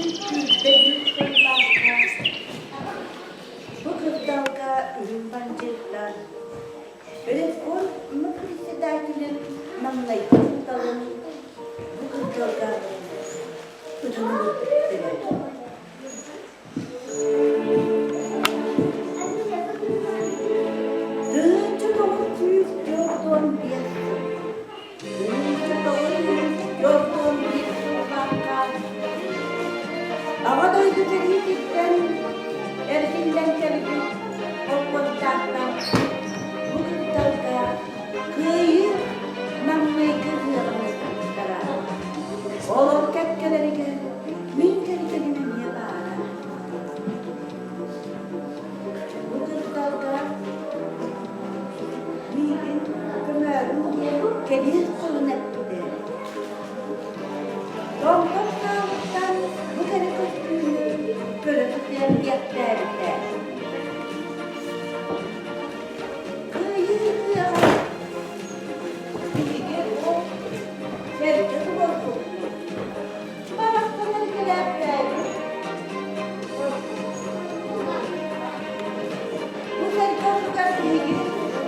121 сыллаахха бу кырдалга үрүҥ бандьыыттар Ревком председателин маҥнайгы учууталын бу кырдалга ытан өлөрбүттэрэ. 1945 сыл 1941 сыллаахха Аҕа дойду сэриититтэн эргиллэн кэлбит холкуостаахтар бу кыттарга Кыайыы маҥнайгы ыһыаҕын ыспыттара. Олор кэккэлэригэр мин кэргэним эмиэ баара. Бу кырдалга миигин көмөөрүҥ диэн кэриэс тылын эппитэ. Томтор таалыттан бу кэрэ көстүүнү көрө сытыам диэхтээбитэ. Кыайыы ыһыаҕа биһиги ол сэргэ туруорбуппут. Барахсан кэлээхтээбит. Бу сэргэ оннугар биһиги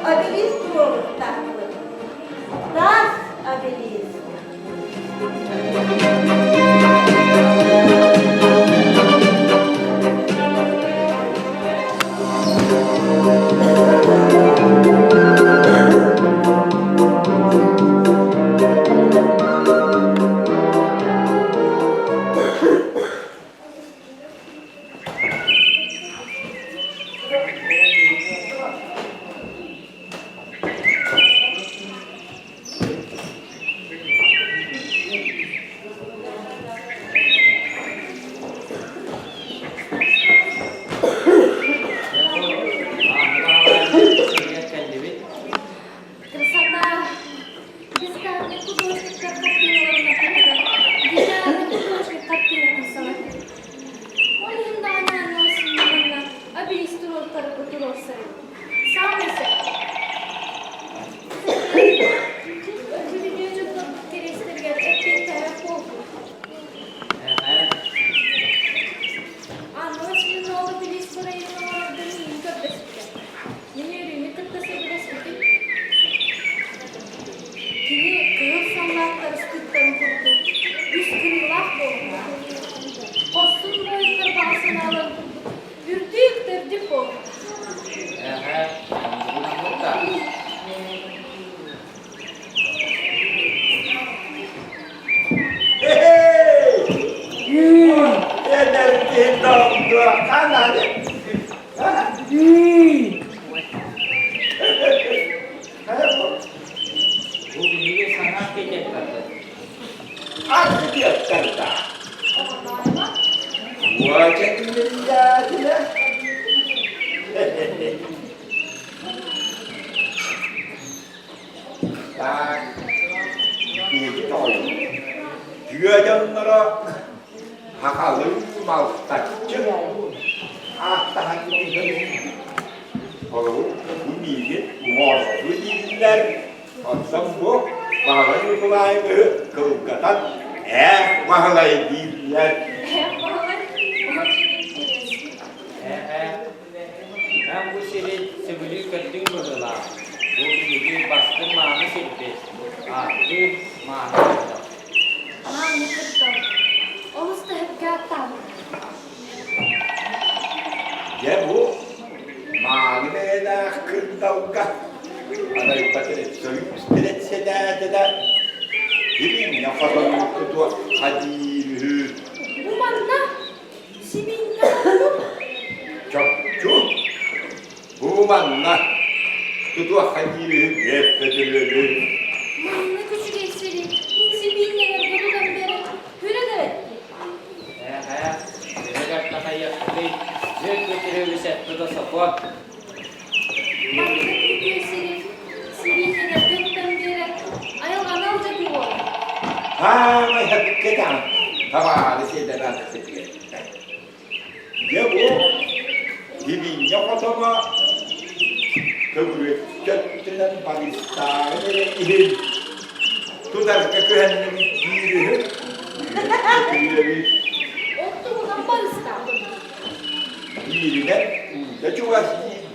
обелиск туруоруохтаахпыт. Таас обелиск. Красота! Дискарный художниктар хартыыналарын ортотугар гениальный художник хартыынатын саҥа Ол иһин даҕаны аныгы сынньалаҥҥа обелиск туруорсарым. Саамай сөп. Өргүтүнүү дьоннорбут кэриэстэригэр эппиэттээх буолбут. Анна Смирнова билис бырайыагын оҥорорго миигин көрдөспүтэ. Мин үөрүүнү кытта сөбүлэспитим. Кини кыһыл саллааттар ыстыыктарын курдук үс кырыылаах буолуохтаах. Хорсун буойуттар баҕа санааларын курдук үрдүк да үрдүк буолуохтаах. Эһэ, оннук да. Эдэр киһи дохтуохханан Бу биһиги саҥа архитекторбыт. Архитекторда. Уоча күнүллээтилэ. Так, биһиги тоҕойбут. Тыа дьонноро Хахалыы малтаччы ааттаһан кэбиһэбин. Холобур, бу миигин уҥуордуу дииллэр, оттон бу Баһылай Ньукулаайабыһы кылгатан ээх Баһылай дииллэр. Ээх Баһылай, очень интересно. Ээ, эн бу сири сөбүлүү көрдүҥ быһыылаах. Бу биһиги бастыҥ мааны сирбит, ааттыыр мааны кырдал. Мааны кырдал. Олус да сөпкө ааттаабыт. Дьэ бу мааны бэйэлээх кырдалга Арайпотребсоюз председателэ Сибиинньэ хотонун тутуохха диир үһү. Бу манна сибиинньэ хотонун? Чопчу бу манна тутуохха диир үһү Бүөппөтүрүөбү. Маннык үчүгэй сири сибиинньэлэргэ тутан биэрэн хүрэ да эттик. Ээ, төһө бэрт Бүөппөтүрүөбү сэттэ да сокуон. Маннык үтүө сири сибиинньэлэргэ тутан биэрэн айылҕаны алдьатыы буолар. Хаамай хаппыккытаҕын табаары сиэдэрэ сипиэттэр. Дьэ бу сибиинньэ хотоно төгүрүччү өттүнэн барыстааҕын эрэ иһин тутарга күһэллибит диир үһү. Үөрбүт. Оттон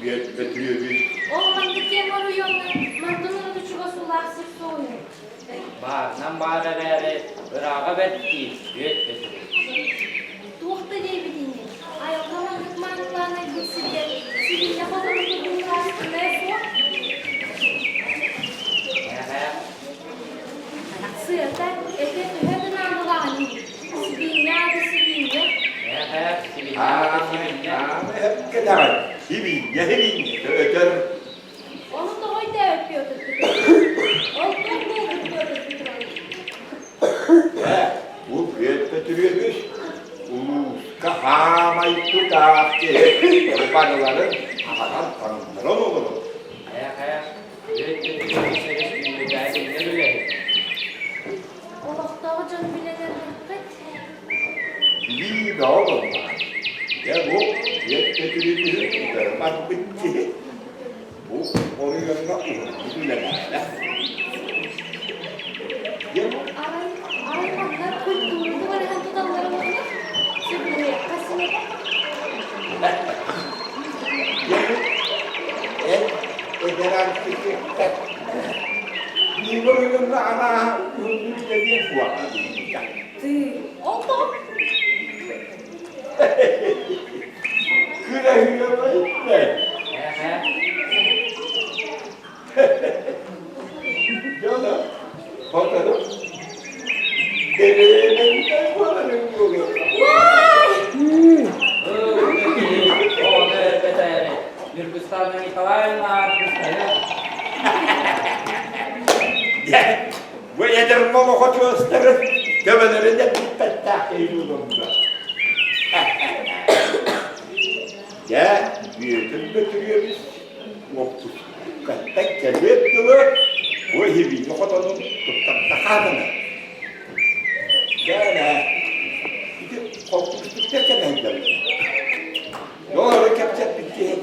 Бүөт Бөтүрүөбүс. Ол маннык киэҥ оройуоҥҥа мантан ураты чугас уулаах сир суоҕун Баарынан баар эрээри, ырааҕа бэрт дии, Бүөт Бөтүрүөбүс. Туох да диэбит ини, айылҕа маннык маанылаан айбыт сиригэр сибиинньэ хотону курдук астынаа суох. Эһээ, Сыата, этэ төһө да наадалааҕын иһин, сибиинньэ аата сибиинньэ. Эһээ, сибиинньэ аата сибиинньэ. Кэтэҕин, сибиинньэ сибиинньэ өтөр. Ону тоҕо өйдөөбөт Петр Петрович? Ол туох буолбут Петр Петрович? Ээ, бу Бүөт Бөтүрүөбүс улууска хаамай тутаах киһи барыларын аһаран таҥнаран олорор. Эһээ, Бүөт Бөтүрүөбүс өрөспүүбүлүкэҕэ биллэр үлэһит. Олохтоох дьон билэн эрдэххит. Билии бөҕө буоллаҕа. Дьэ бу Бүөт Бөтүрүөбүһү утары барбыт киһи бу оройуоҥҥа уһуннук үлэлээтэ. Дьэ Арай, арай манна культураны барыһан туталлара буолла. Сөбүлэһиэххэ син этэ. Дьэ бу эн эдэр архитектор биир оройуоҥҥа арааһа уһуннук үлэлиэ суоҕа диэбитэ. Ты, ол тоҕо? Күлэһиэбэй Эһээ, Дьоно хотону дэриэбинэ буоларын буолуо. Уай! Ыы, оҕону эрбэтээри, Ньургустаана Николаевна артыыстайа. Дьэ, бу эдэр молохочуостары төбөлөрүн эппиттээх киһи Дьэ, Бүөтүр Бөтүрүөбүс уоппускаттан кэлиэр дылы бу иһибиини хотонун туттарда хаатана. Дьэ, ити холкутуктар кэмэйдэллэр. Доҕору кэпсэппит киһи.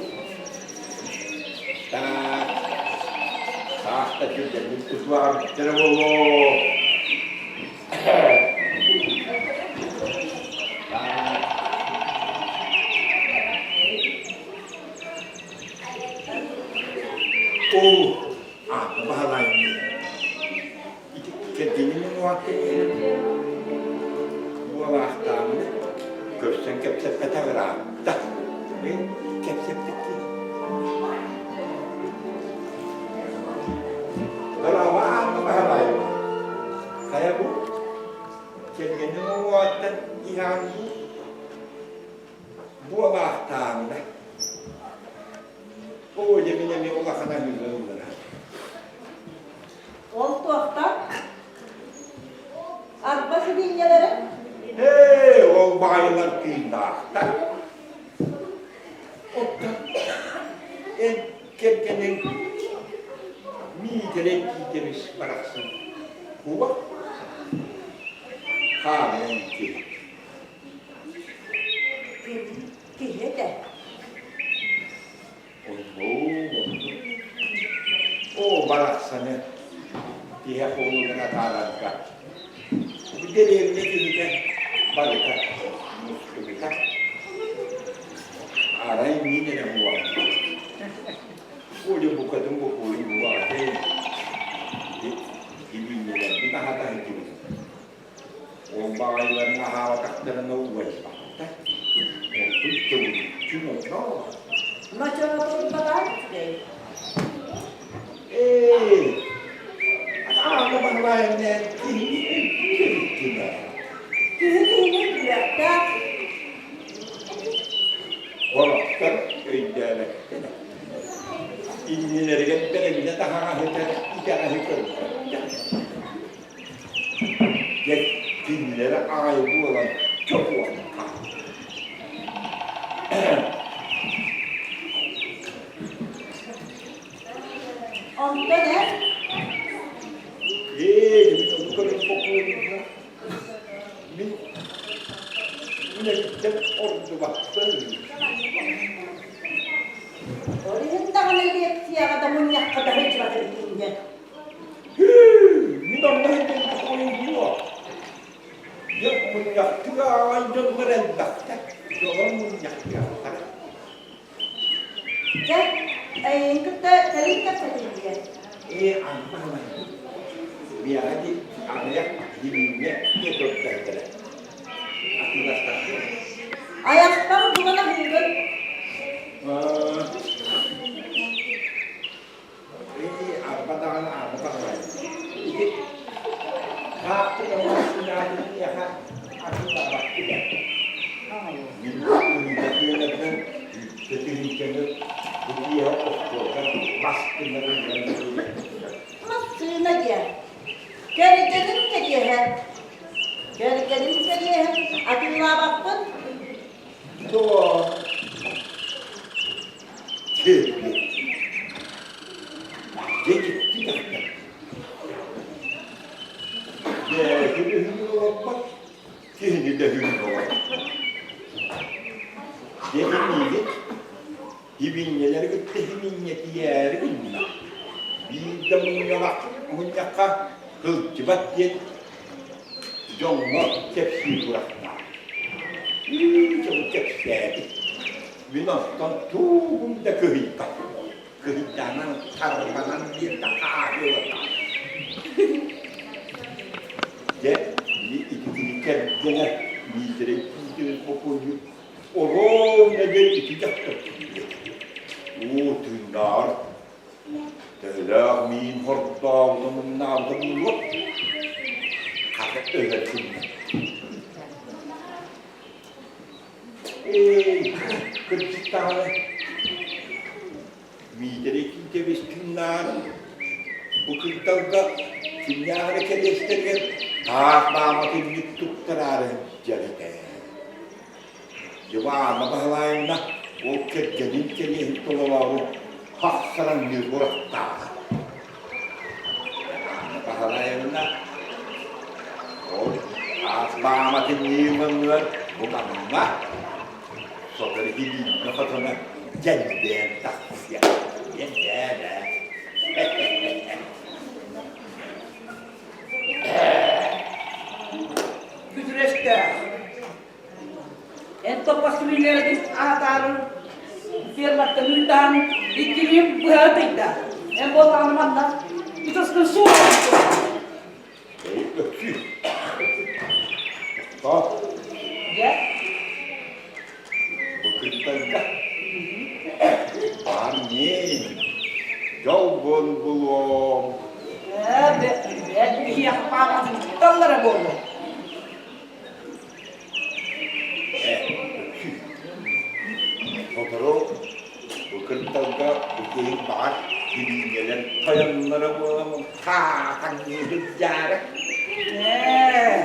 Так, саахта түргэнник тутуаҕар буолуо. Оо, аата баһылайым ити кэргэним уҥуоҕар буолаахтаабыны көрсөн кэпсэппэтэх ыраатта. Мин кэпсэппиттии. Дорообо аата Баһылайым. Хайа бу кэргэним уҥуоҕуттан иһэҕин дуу? Буолаахтаабына. Оо, дьэ мин эмиэ улахан аһыыга ылларар. Ол туохтан? Арба сибиинньэлэрэ? Ээ, ол баҕайылар тыыннаахтар. Оттон эн кэргэниҥ Миитэрэй Тиитэбис барахсан куба хаалан киһи. Киһи этэ. Оннук, Оо, барахсаны тиһэх уолугар атаарарга бу дэриэбинэ киһитэ барыта мустубута. Арай мин эрэ буолбут. Оля букатын бокуойу буолаҕа Илиинньэлэрбин аһата сылдьыбытым. Ол баҕайыларын аһаабатахтарына уойбаттар. Онтун төгүрүччү онно Мачоотурбалаан үчүгэй. Ээ, аана Баһылайымнаан киһини өйдүүр эбиккин ээ. Киһи киһини үрэхтээх. Сорохтор өйдөөбөттөр. Иннилэригэр бэрэбинэ таһаҕаһытар итэҕэһи көрбөттөр. Дьэ, кинилэри аҕай буолан чокуохха. Онтон эн? Ээ, мин ону көрөн бокуойума. Мин үлэбиттэн ордубаппын. Ол иһин даҕаны лекцияҕа да мунньахха да сылдьыбат эбиккин дьэ. Мин онно сылдьан бокуойума. Дьэ, мунньахтыга аҕай дьоннор элбэхтэр. Дьолор мунньахтыахтара. Дьэ, эйигин кытта кэлин кэпсэтиллиэ. Ээ, ама Миэхэ ди аҕыйах дьиҥҥэ көрдөрдөрө. Атыыластахпын. Айахтан булан аһыыгын. Ээ, арба даҕаны аана баҕалай. Ити хааппыт омук миэхэ атыылаабаккын ээ. Мин ыйда тыһыынчаны бу киэһэ остуолга мас гыннаран Массыына диэн. Кэргэним кэриэһэ. Кэргэним кэриэһин атыылаабаппын. Тоҕо? Киһи. Дьэ дьикти дьахтар. Бэйэтин үһүн олорбот, киһини да үһүн олорбот. Дьэ миигин Ибинньэлэри кытта иһиминньэтийээри гынна. Биирдэ мунньах мунньахха сылдьыбат диэн дьоҥҥо кэпсии сурахтаах. Ии, дьон кэпсээти. Мин онтон тугум да кыһыйбат. Кыһыйдаанан, тарбанан биэрдэ хааһыалата. Дьэ, били ити кини кэргэнэ Миитэрэй Киитэрэй бокуонньук Оруобуна диэн ити дьахтар киирбит. Уу тыыннааҕар төһөлөөх миин хордообута муҥнаабыта буолуо, хата өлөр гынна. Эй, кырдьык даҕаны, Миитэрэй Киитэбис тыыннааҕар бу кырдалга кимнээх эрэ кэриэстэригэр таах мааматынньык туттараары сылдьар этэ. Дьыбаана Баһылайовна ол кэргэнин кэриэһин толороору хахсараҥныы сурахтаах. Анна Баһылайовна ол аас мааматынньыгын оннугар бу манна сотору илииннэ хотоно дьэллээн тахсыа диэн дьээбэ. Күтүрэстээх. Эн топпостубүллэргин аатаарын ферматтан ыытаан иккилиим быһа ытыйда. Эн буоллаҕына манна ытыскын суох. Эй, өксүү. Тохтоо. Дьэ. Бу кыттарга баар миэн дьолбун булуом. Ээ, бэт биһиэхэ паапатын тутталлара буолуо. Сотору бу кырдалга бу киһи баҕар килиинньэлэр тойонноро буолан хаатаҥныы сылдьаары. Ээ,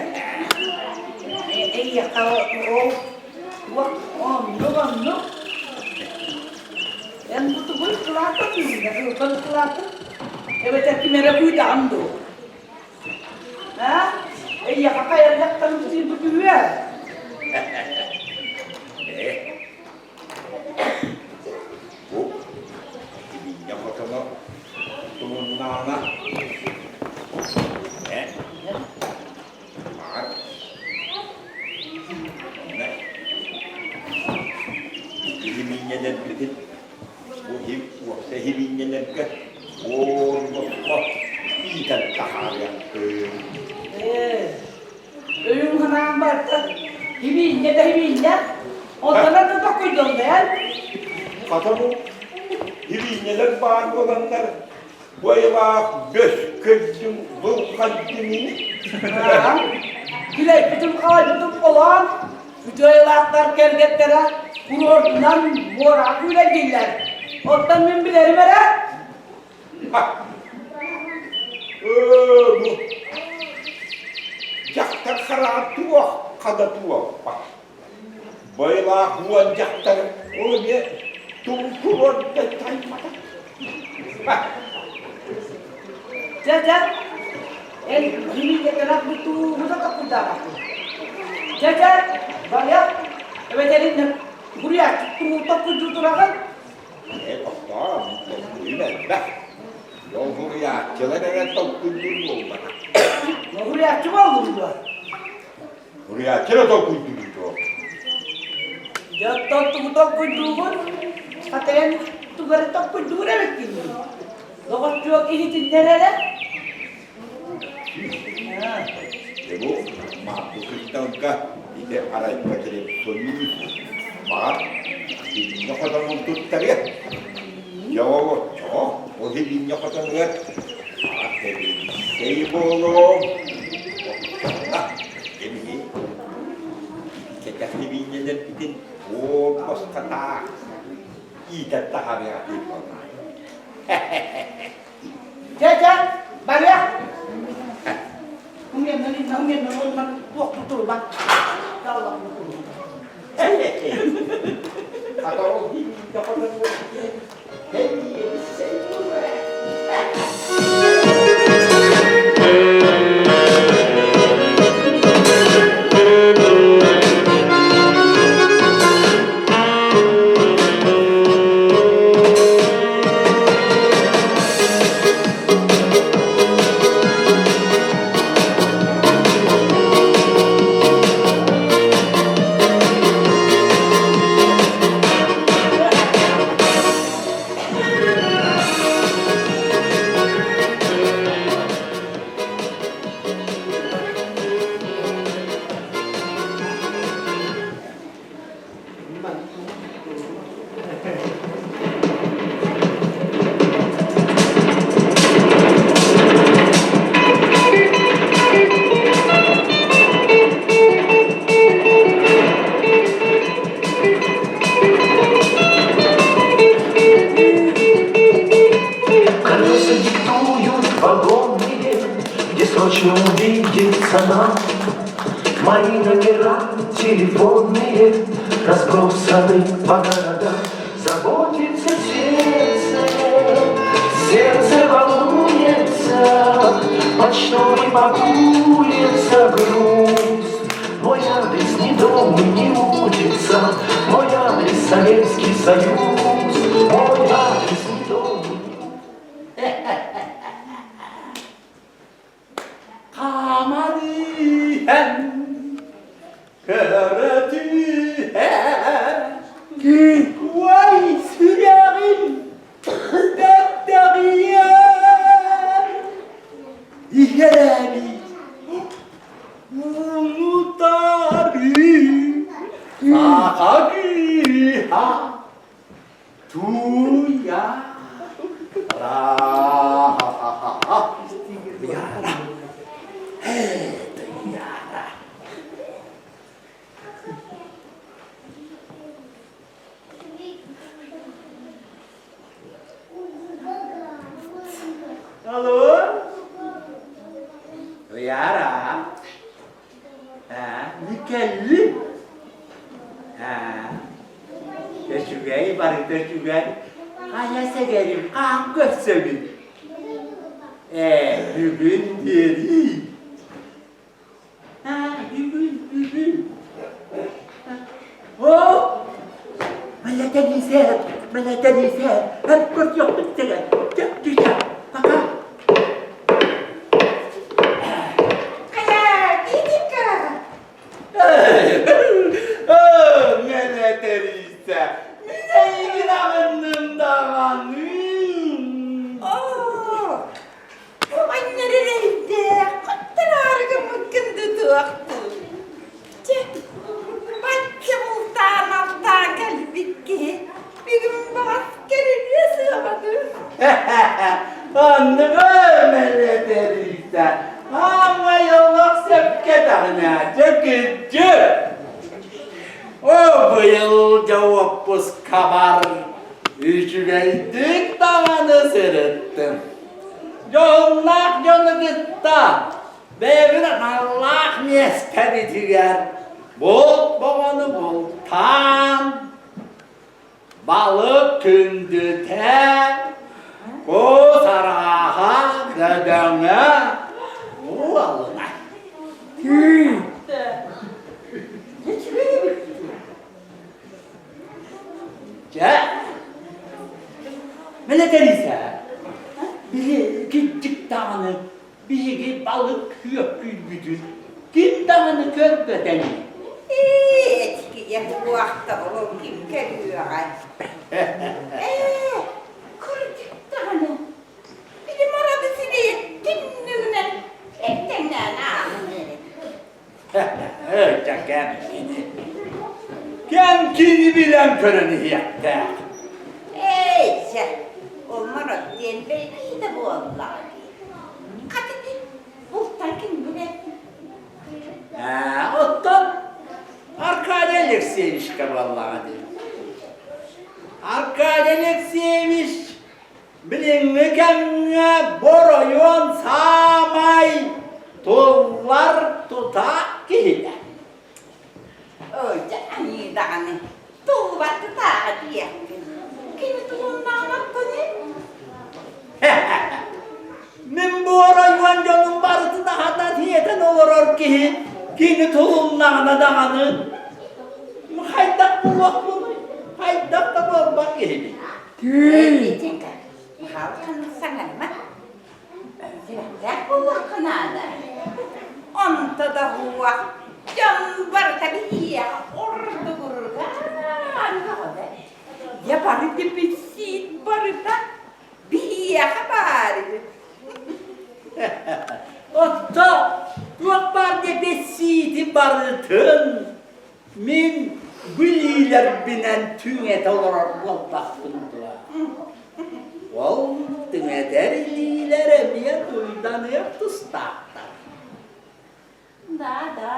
эйиэхэ ол туох оннук оннук. Эн бу тугуй кылаатын ылбан кылаатын? Эбэтэр ким эрэ күүтэҕин дуу? Аа? Эйиэхэ хайа дьахтар сиирбит үһүө? Ээ, бу итиннэ хотоно тумуннаана. Ээ, баар. Киһи миинньэлэрбитин Бу иһин уопсай иһибиинньэлэргэ уон босхо иитэн таһаарыахпын. Ээ, өйүм санаам барда. Хибиинньэ да хибиинньэ. Онтон да токкуйдуом бэйэн. Хата бу хибиинньэлэр баар буоланнар Бу айылаах бөс көрдүм былхайдым ини. Килэйбитим-хаайбытым холоон, үтүө айылаахтар кэргэттэрэ куруордунан муораҕа күүлэйдииллэр. Оттон мин билэрим эрэ. Ээ, бу дьахтар хараҕа туох хада туолбат. Байылаах уон дьахтар ол эмиэ туҥкуруорда таймата. Дьэ, дьэ, эн кириитэтэрэх бутуугута токкуйдаабаккын. Дьэ, дьэ, барыах, эбэтэрин буруйааччы тугу токкуйдуу тураҕын? Ээ, тохтоо, мин толкуйум элбэх. Дьол буруйааччылар эрэ толкуйдуур буолбатах. Буруйааччы буоллуҥ дуо? Суруйааччы эрэ толкуйдуур дуо? Дьэ, оттон тугу толкуйдуугун? Хата эн тугу эрэ толкуйдуур эбиккин дуу? Доҕоччуок иһитиннэр эрэ. Дьэ бу мааппы кытталга ити арайба телефонун баҕар сибиинньэ хотонун туттарыа. Дьэ ол оччоҕо ол сибиинньэ хотонугар баҕар тэбиэдиссэй буолуом. Оччоҕуна эмиэ кэтэх сибиинньэлэрбитин уол босхотаах иитэн таһаарыаҕа диир буоллаҕа. Чэ, чэ, барыах. Умьяннан инна, умьяннан оннан туох тутулба. Колеса диктуют вагонные, Где срочно увидеться нам. Мои номера телефонные Разбросаны по городам. Заботится сердце, сердце волнуется, Почтовый пакуется груз. Мой адрес не дом и не улица, Мой адрес Советский Союз. Мой адрес не дом и не Хааман иһэн, көрө түһэн, Уай сүрэҕим дэптэҕийэн, Иһэрээбит ууну-тары саха кыыһа Туйа Туйаара Туйаара Алло? Туйаара Никэлли Үчүгэй барыта үчүгэй. Хайа сэгэрим хаан көрсөбүн. Ээ, бүгүн диэрий. Аа, бүгүн, бүгүн. О, Мэлэтэлиисэ, мэлэтэлиисэ, эр көрсүөхпүт сэгэр. Чэ, түчэ, пока. Хайа, Витенька! Мэлэтэлиисэ, мин эйигин аҕынным даҕаны. Оо, оҕонньор эрэйдээх, хоттороору гыммыккын тутуохтуу. Чэ, бачча бултаан-алтаан кэлбит киһи бүгүн баҕас кэрийиэ суоҕа дуу? Оннуга мэлэтэлиисэ, аамай олох сөпкө даҕаны, дьэ кырдьык. О, быйыл дьэ уоппускабар үчүгэйдик даҕаны сырыттым. Дьоһуннаах дьону кытта бэйэбин аналлаах миэстэбитигэр булт боҕону бултаан, балык күндүтэ, кус арааһа бөдөҥө уолунай. Дьэ, мэлэтэлиисэ, били кирдьик даҕаны биһиги балык күөккүйбүтүн ким даҕаны көрбөт ини. Ээ, этикийэ буохта ол ким көрүөҕэй? Ээ, кэм кини. Кэм кини билэн көрөн иһиэхтээх. Эй, чэ, ол морот диэн бэйдиитэ буоллаҕа дии. Хата ити бултан ким билэр? Ээ, оттон Аркадий Алексеевичка буоллаҕа дии. Аркадий Алексеевич билиҥҥи кэмҥэ боройуон саамай туллар тутаах киһитэ. Ой, дьэ, аньыы даҕаны, туллубат тутааҕа диэхпин. Кини тулуннаабаппыный? Мин бу оройуон дьонун барытын аһатан сиэтэн олорор киһи кини тулуннаҕына даҕаны хайдах буолуохпунуй? Хайдах да буолбат киһибин. Петенька, халкан саҥарма. Сүрэхтээх буолуохха наада. Онто да уох, дьон барыта биһиэхэ ордугургаан бөҕөлөр. Дьэ бары дэписсиит барыта биһиэхэ баар үһү. Отто туох баар дэписсиити барытын Мин билиилэрбинэн түҥэтэ олорор буолбаппын дуо? Ол түҥэтэр илиилэр эмиэ дуйданыах тустаахтар. Да, да.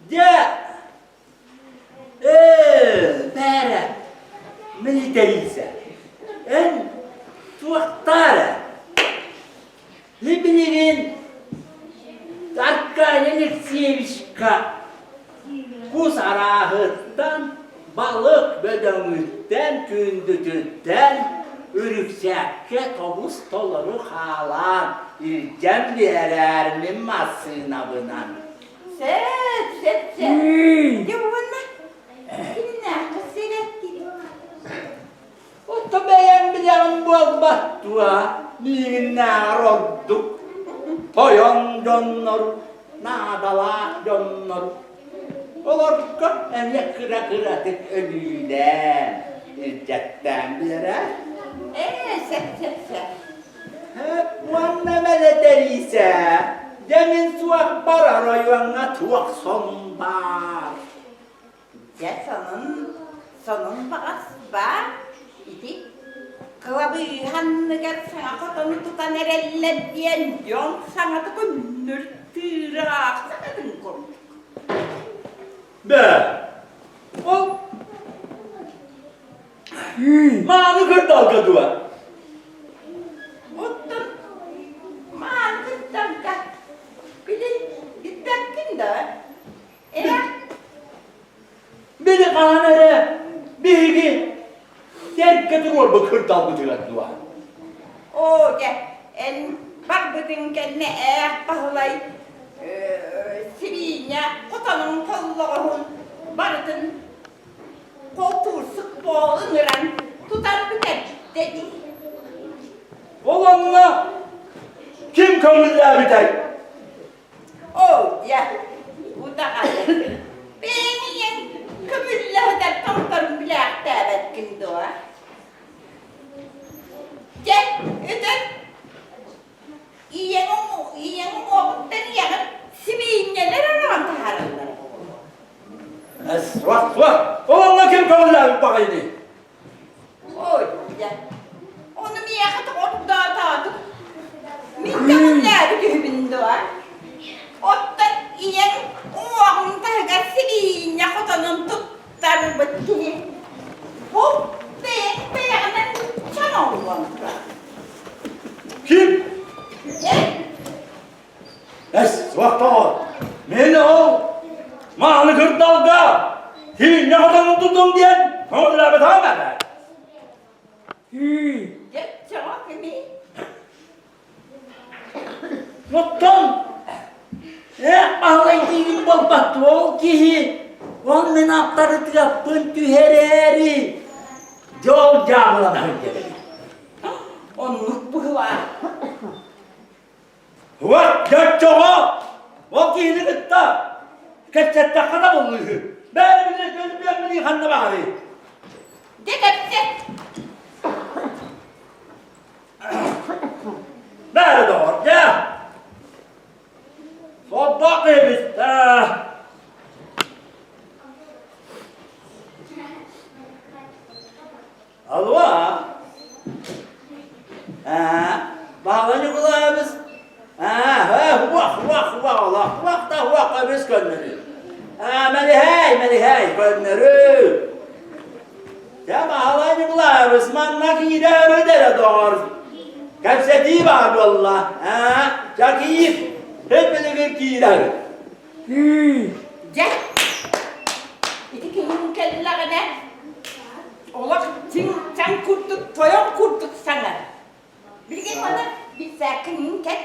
Дьэ, ээ, бээрэ, милитэриисэ, эн туохтаа эрэ Билигин Аркадий Алексеевичка кус арааһыттан, балык бөдөҥүттэн, күндүтүттэн үрүксээккэ тобус-толору хаалаан илдьэн биэрээр мин массыынабынан. Сөп, сөп, сөп. Дьэ уонна кимнээххэ сирэттин? Отто бэйэҥ билэҕин буолбат дуо, миигиннээҕэр ордук тойон дьоннору, наадалаах дьоннору. Олорго эмиэ кыра-кыратык өлүүлээн, илдьэттээн биэрээр. Ээ, сөп, сөп, сөп. Уонна мэлэтэриисэ, дьэ мин суохпар оройуоҥҥа туох сонун баар? Дьэ, сонун, сонун баҕас баар. Ити кылабыыһа анныгар саҥа хотону тутан эрэллэр диэн дьон саҥата көннөр тыыраах саҥатын курдук. Бээ, ол мааны кырдалга дуо? Оттон мааны кырдалга били билбэккин да Били хаһан эрэ биһиги сэргэ туруорбут кырдалбытыгар дуо? Оо, дьэ, эн барбытыҥ кэннэ ээх Баһылай сибиинньэ хотонун холлоҕоһун барытын холтуурсук буол ыҥыран тутан бүтэрдэ дии. Ол онно ким көҥүллээбитэй? Оо, дьэ, удаҕаны. Бэйэҥ ийэҥ көмүллэ сытар томторун билээхтээбэккин дуо? Дьэ, өтөр ийэҥ ийэҥ уҥуоҕуттан ийэҕин сибиинньэлэр ороон таһаараллара буолуо. Суох, суох. Ол онно ким көҥүллээбит баҕайыный? Ой, дьэ, ону миэхэ тоҕордоотоотук. Мин көҥүллээбит үһүбүн дуо? Оттон ийэҥ уҥуоҕун таһыгар сибиинньэ хотонун туттарбыт киһи бу бэйэҥ бэйэҕинэн чоҥоллон турар. Ким? Дьэ, Эс, суох тоҕо. Мин ол мааны кырдалга сиинньэ хотонун тутуҥ диэн көҥүллээбэтэҕим эбээт. дьэ, чоҕо кимий? Оттон ээх Баһылай диигин буолбат ол киһи ол мин аптарытыаппын түһэрээри дьол дьаабылана сылдьар эбит. Оннук быһылаах. Уот дьоччоҕо ол киһини кытта кэпсэттэххэ да буллуһу. Бэйэбитин өлбүөммүнүй ханна баарый? Дьэ кэпсэт. Бары доҕор, дьэ. Сордоох киһибит. Алло. Аа, Баҕа Ньукулаайабыс. Аа, хуах, хуах, хуах, олох, хуах да хуах көмүс көннөрү. Аа, мэлиһэй, мэлиһэй, көннөрү. Дьэ, Баһылай Ньукулаайабыс манна киирэ өрүт эрэ доҕор. Кэпсэтии баар буолла. Аа, дьэ киир, һит билигин киирэр. Дьэ, ити киһиҥ кэллэҕинэ, олох чиҥ-чаҥ курдук, тойон курдук саҥар. Билигин маны билсээккин мин кэт.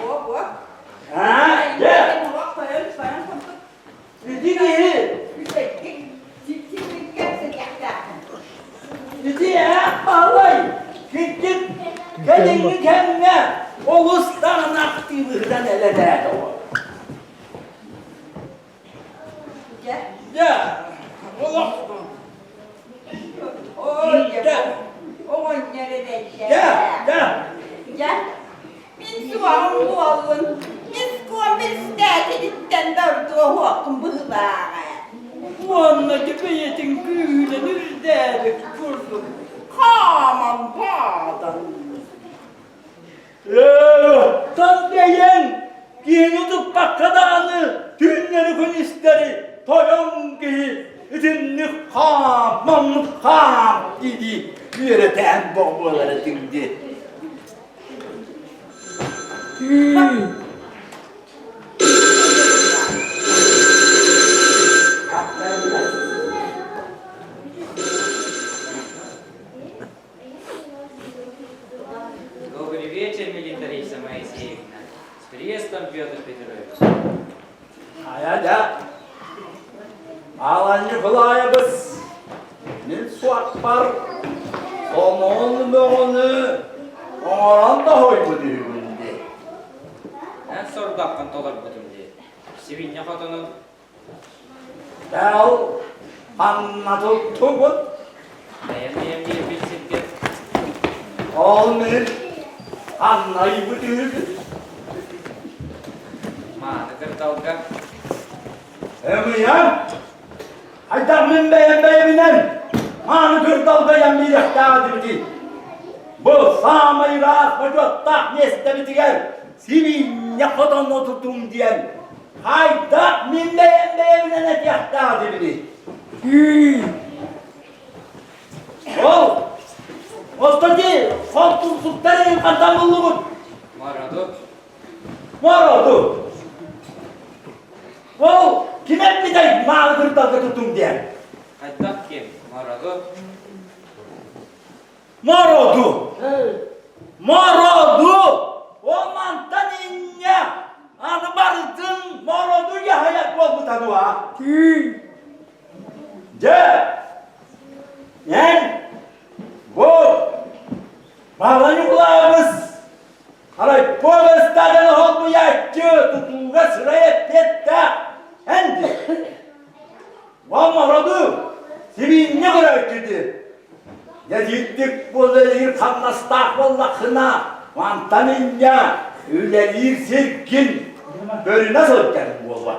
Во-во. Аа, дьэ. Тойон, тойон курдук. Ити киһи. Үчүгэйдик, кэпсэтиэхтээххин. Ити ээ, Баһылай, кырдьык, кэлиҥҥи кэмҥэ олус даҕаны актыыбыһынан элэлээт оҕо. Дьэ. Дьэ, олох. Ой, дьэ, оҕонньор эрэйдээ. Дьэ, дьэ. Дьэ, Мин суоҕум буоллун, мин куом билстээтиниттэн да ордуоһуоххун быһыылааҕа. Уонна бэйэтин күүһүнэн үрдээбит курдук хааман баадан. Ээ, бэйэҥ киһини туппакка даҕаны түүннэри күнүстэри тойон киһи итинник хаам, маннык хаам дии-дии үөрэтээн буолар этиҥ дии. Добрый вечер, милитариса Моисеевна. С приездом, Петр Петрович. Хайа да. Алан Николаевич, мин суоппар сомоҕун бөҕөнү оҥорон да хойбут үһүгүн дии. Эн сордооххун толорбутум дии. Сибинньэ хотонун Бэл, ханна туттугут? Бэйэм бэйэм биэрбит сиргэ. Ол мин ханна ыйбыт үһүбүт? Мааны кырдалга. Ымыйа, хайдах мин бэйэм бэйэбинэн мааны кырдалга ыйан биэриэхтээх этибитий? Бу саамай ыраас бочуоттаах миэстэбитигэр сибиинньэ хотоҥҥо тутум диэн хайдах мин бэйэм бэйэбинэн этиэхтээх этибиний? Ол, Остати, хотунсуктар хантан буллугут? Мороду. Мороду. Ол ким эппитэй маалы кырдалга тутум диэн? Хайдах ким? Мороду. Мороду! Мороду! Ол мантан инньэ аны барытын мороду дьаһайар буолбута дуо? Дьэ, эн бу Баһылай Ньукулаайабыс арай повестадан холбуйааччы тутууга сырай эппиэттээх эн дии. Ол мороду сибиинньэ көрөөччү дии. Дьэ итинник үлэлиир хамнастаах буоллаххына, мантан инньэ үлэлиир сиргин бөрүнэ сылдьар буолуо.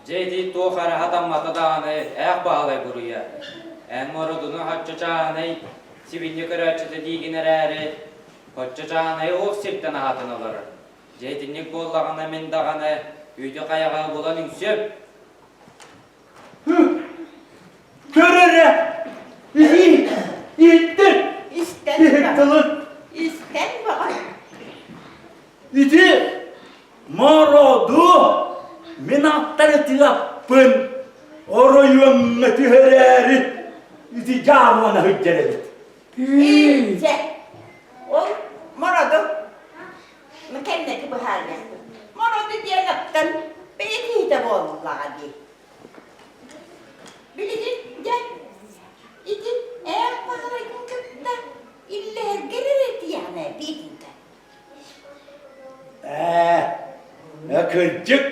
Дьэ ити туох эрэ хатаммата даҕаны ээх баһылай буруйа. Эн мородуну оччо чааһынай сибинньэ көрөөччүтэ диигин эрээри, оччо чааһынай уох сиртэн аһатан олорор. Дьэ итинник буоллаҕына мин даҕаны үүтү-хайаҕаһы булан үҥсүөм. Көр эрэ, иһи, иһиттин, Истэн иһиттилин. Истэн баҕар. Ити мороду мин аттарытыаппын оройуоҥҥа түһэрээри ити дьаамана сылдьар эбит. Дьэ, ол мороду кэнники быһаарыахпыт. Мороду диэн аттан бэйэ киһитэ буоллаҕа дии. Билигин дьэ ити эр баҕарайгын кытта иллэһэргэр эрэ тиийэҕинэ биитинтэ. Ээ, кырдьык,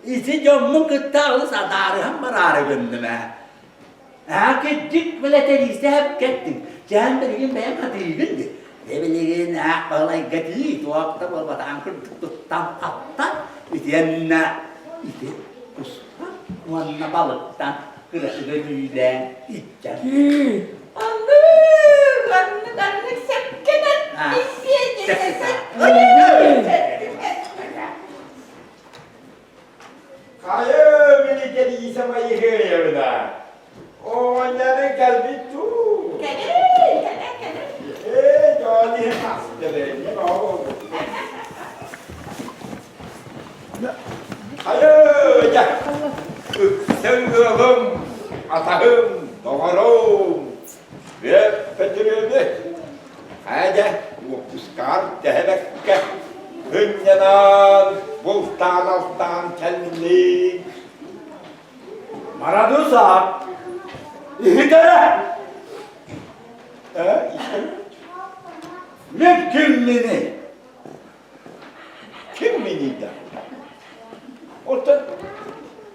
ити дьоммун кытта алыс адаарыһан бараары гынным ээ. Аа, кырдьык, бэлэтэлиисэ кэттим. Дьээн билигин бэйэм хатыыгын дии. Билигин аах баһылайга тиий, туох да буолбатаҕын курдук туттан хаптан, итиэннэ ити кустан уонна балыктан кыратык өлүүлээн иччэн. Аннык, аннык, аннык сөпкө Хайа, мини кэлиисэ майыһыайабына. Оҕонньору кэлбит дуу? Кэлин, кэлин, кэлин. Ээ, дьон иһин тахсыта Хайа, дьэ, ыксаҥ ыалым, атаһым, доҕорум, Бүөп Петрович, хайа дьэ, уоппускаҕар тэһэбэккэ, ынньанан, бултаан-алтаан кэллиҥ. Марадусаап, иһит эрэ! Э, истэбин. Мин кимминий? Ким миний да? Оттон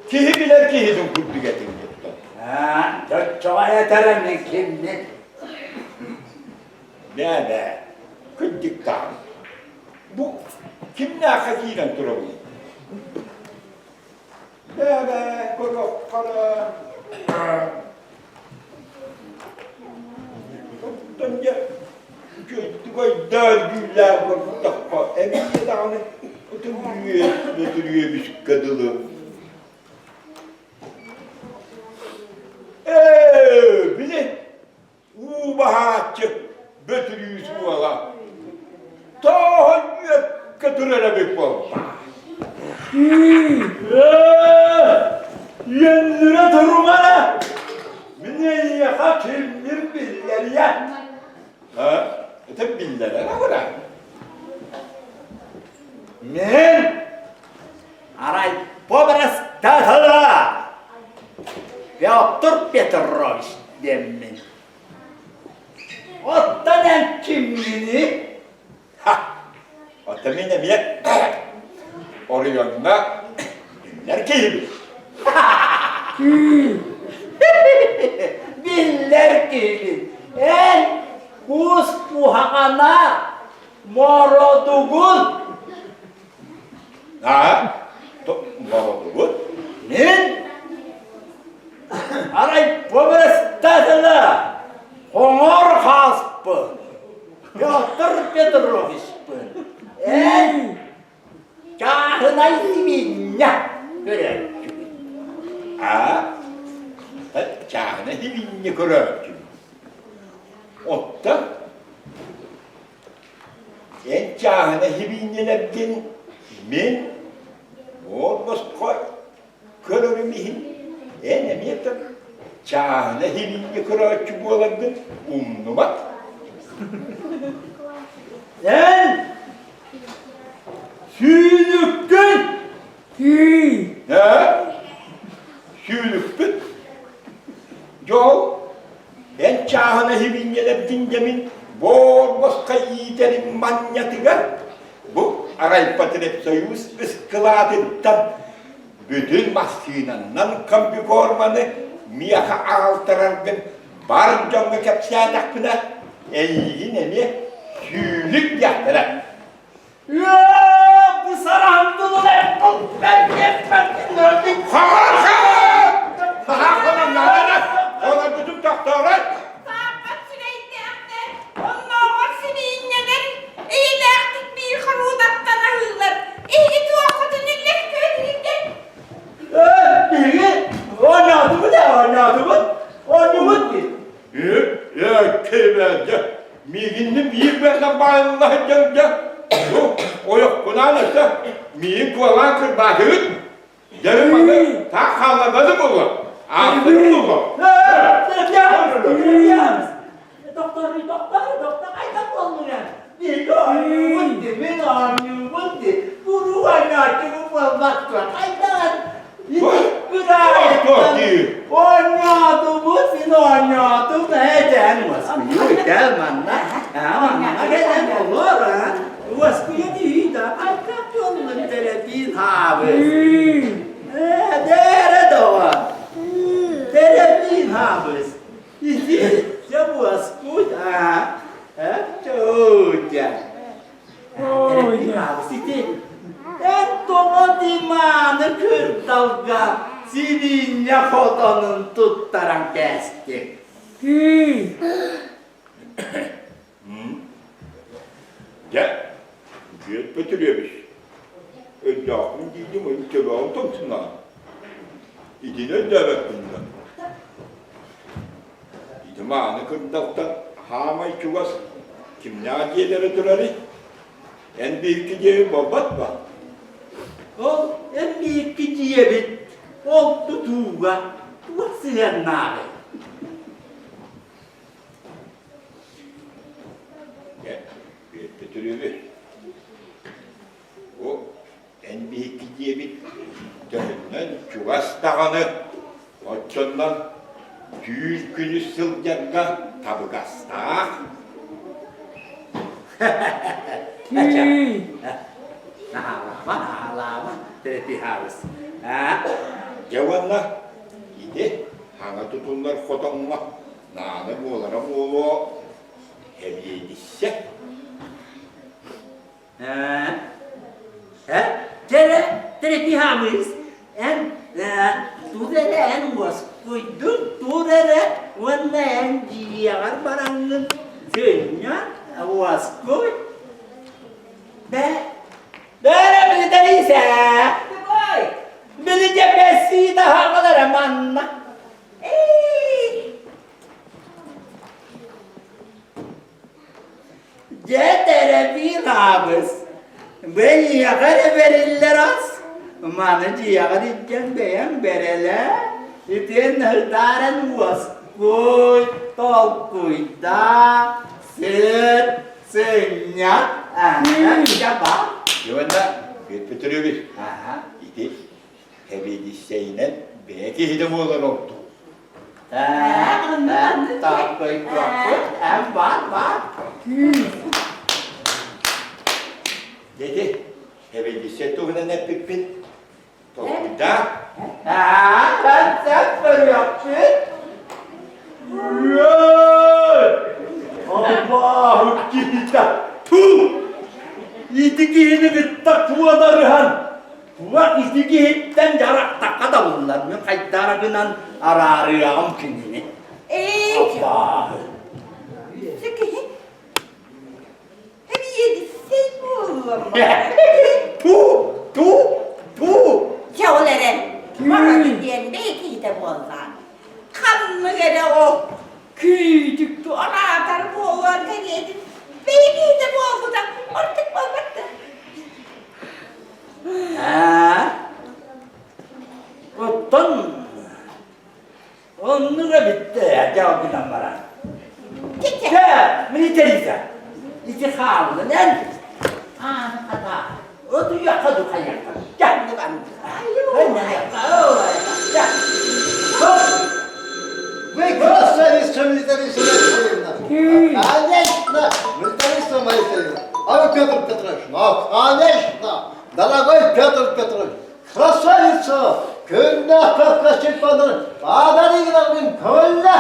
киһи билэр киһитин курдук этиҥ оттон. Аа, чоччоҕо этэрэ мин киммин? Бээ-бээ, кырдьыктаах. Бу кимнээххэ киирэн турабыный? Бээ-бээ, көрүөххэ Оттон дьэ, үчүгэйдик өйдөөн дьүүллээн көрдөххө, эмиэ даҕаны ытын Бөтүрүөбүскэ дылы. Ээ, били уу баһааччы Бөтүрүүс уола тооһон үөккэ турар эбит буолбаат. Үөннүрэ турумана! Мин эйиэхэ киммин биллэриэ! Это биллэрэр абыра. Мин арай побрастатала Петр Петрович диэммин. Оттон эн кимминий? Ха! Оттон мин эмиэ оройуоҥҥа биллэр киһибин. Биллэр киһибин. Эн кус куһаҕана мородугун. Аа, мородугун? Мин арай побрастатына хоҥор хааспын. Петр Петровичпын. Эн чааһынай сибиинньэ көрөөччүгүн. Аа, чааһынай сибиинньэ көрөөччүгүн. Оттон эн чааһынай сибиинньэлэргин мин буор-босхо көрөрүм иһин эн эмиэ да чааһына сибиинньэ көрөөччү буоларгын умнубат. Эн сүүнүккүн! Ээ? Сүүнүкпүт? Дьол, эн чааһына сибиинньэлэргин дьэмин буор-босхо иитэрин манньатыгар бу Райпотребсоюз ыскылаатыттан бүтүн массыынаннан комбикорманы миэхэ аҕалтараргын бар дьоҥҥо кэпсээтэхпинэ, эйигин эмиэ сүүлүк диэхтэрэ. Үөө, бу сараһым тулун Олорбутум тохтоорой! Сааппат сүрэйдээхтэр, оннооҕор сибиинньэлэр эйэлээхтик биир хоруудаттан аһыыллар. Эһиги туоххутун үллэстибэтигит Биһиги оонньоотубут ээ, оонньоотубут. Оонньуубут дии. Ээ, кэбээдэ, миигинни биир бэрдэн баайылла сылдьан дьэ, бу ойохпунаан өссө миигин куолаан кырбаатыгыт. Дьэ, маны таах хаалларбаты буолуо. Аахтык буолуо. Доктор, доктор, доктор, хайдах буоллуҥ эн? Биһиги оонньуубут дии, мин оонньуубун дии. Куруук оонньооччугун буолбат дуо? Хайдах эн ити кыраайыттан оонньоотубут, мин оонньоотум, ээ, дьэ, уоскуйуу, кэл манна, аа, манна кэлэн олор, аа, уоскуйа түһүү да, хайдах буоллун тэрэпиин хаабыс? Ээ, дээрэ доҕор, тэрэпиин хаабыс. Ити, дьэ уоскуй, аа. Чоудя. Ити эн тоҕо диманы кырдалга сибиинньэ хотонун туттаран кээстиҥ? Дьэ, Бүөт Бөтүрүөбүс, өйдөөхпүн диидим, төбөҕүн тоҥсунаҕын. Итини өйдөөбөппүн да. Ити мааны кырдалтан хаамай чугас кимнээх дьиэлэрэ турарый? Эн биһикки дьиэбит буолбат ба? Ол эн биһикки дьиэбит ол тутууга туох сыһыаннааҕый? Дьэ, Бүөт Бөтүрүөбүс, бу эн биһикки дьиэбит төһөннөн чугас даҕаны, оччоннон түүн күнүс сылдьарга табыгастаах. Наһаалаама, наһаалаама, Терепихабыс. Дьэ уонна ити хаҥа тутуллар хотоҥҥо наада буолара буолуо эбиэдиссэ. Ээ, дьэрэ, Терепихабыс, эн тур эрэ эн уоскуйдун, тур эрэ уонна эн дьиэҕэр бараҥҥын сынньан уоскуй. Бэ, бэрэ билитэлиисэ. Били дьэбэссии таһаҕалара манна. Дьэ тэрэпиин аабыс, бэйиэхэ эрэ бэриллэр ас, маны дьиэҕэр илдьэн бэйэҥ бэрэлээ, итиэннэ ытааран уоскуй, толкуйдаа, сыт, сынньа, аһа, баар. Иванна, Петрович, ити Тэбиэдиссэйинэн бэйэ киһитэ буолар ордук. Эн бар бар. Дети, тэбиэдиссэй туһунан эппиппин толкуйдаа. Аа, концерт көрүөхпүт. Аллаһы киһитэ! Ту! Ити киһини кытта куодарыһан Туох ити киһиттэн дьарахтахха да буллар, мин хайдара гынан араарыаҕым кинини. Ээ, Абааһы. Өссө киһи эбиэдиссэй буоллум. Ту, ту, ту. Чэ ол эрэн, баран диэн бэйэ киһитэ буолла. Ханнык эрэ ол күүтүк туораатар буолуон кэриэтин бэйэ киһитэ буолбута ордук буолбат да. Аа, оттон оннук эбит ээ, дьэ ол гынан баран. Чэ, милитариста, ити хааллын эн ааны хатаа, отуйахха ду хайыахха. Чэ, чэ. Вы красавица, милитариста Моисеевна! Конечно, милитариста Моисеевна! А вы, Петр Петрович, ну, конечно, дорогой Петр Петрович, красавица! Күннээх Кавказчик подари гынабын көҥүллэ!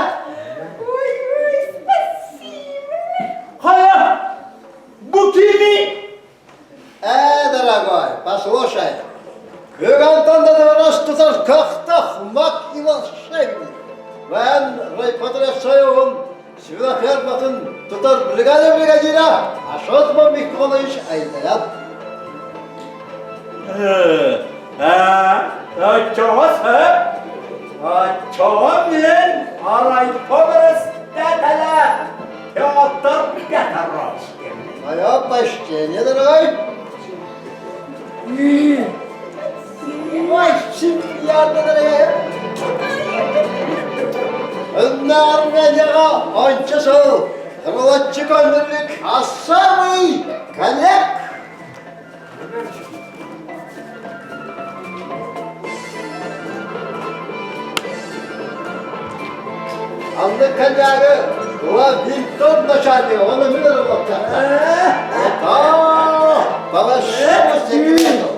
Ой, ой, спасибо! Хайа, бу кими? Э, дорогой, послушай, Кыгантан да тутар кахтах маг и волшебник. Вэн райпотребсоюһун свиноферматын тутар бригада бригадира Ашот Михайлович Айдаят. Оччоҕо сөп. Оччоҕо мин райпо бэрэстээтэлэ Петр Петрович. Мое почтение, дорогой. Очень приятно, дорогая. Ыннармияға онча сыл Крылатчы көндүрлүк самый коньяк. Анны коньягы Винтон начальник, он и мир Это по большому секрету.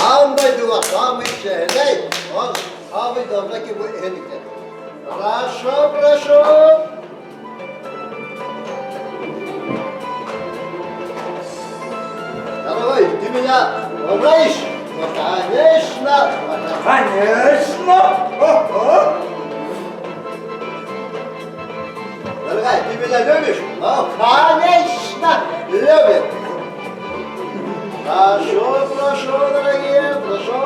Аан дойдуга самый чэһинэй, он самый добрый бу иһиниктер. Прошу, прошу. меня рейш. Ну, конечно. Конечно! О-о! Дорогая, ты меня любишь? Ну, конечно, любит. Прошу, прошу, дорогие, прошу.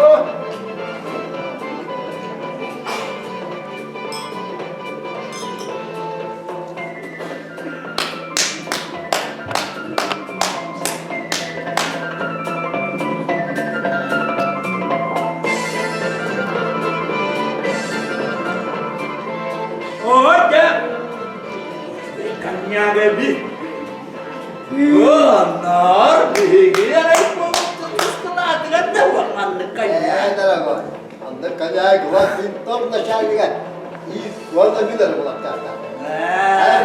О, дьэ! Коньяк эбит. Оннор биһиги эрэй кылаатыгар да маннык коньяк. Э, дорогой, маннык коньяк Винтов начальника и уонна мин эрэ булаттаахтаах.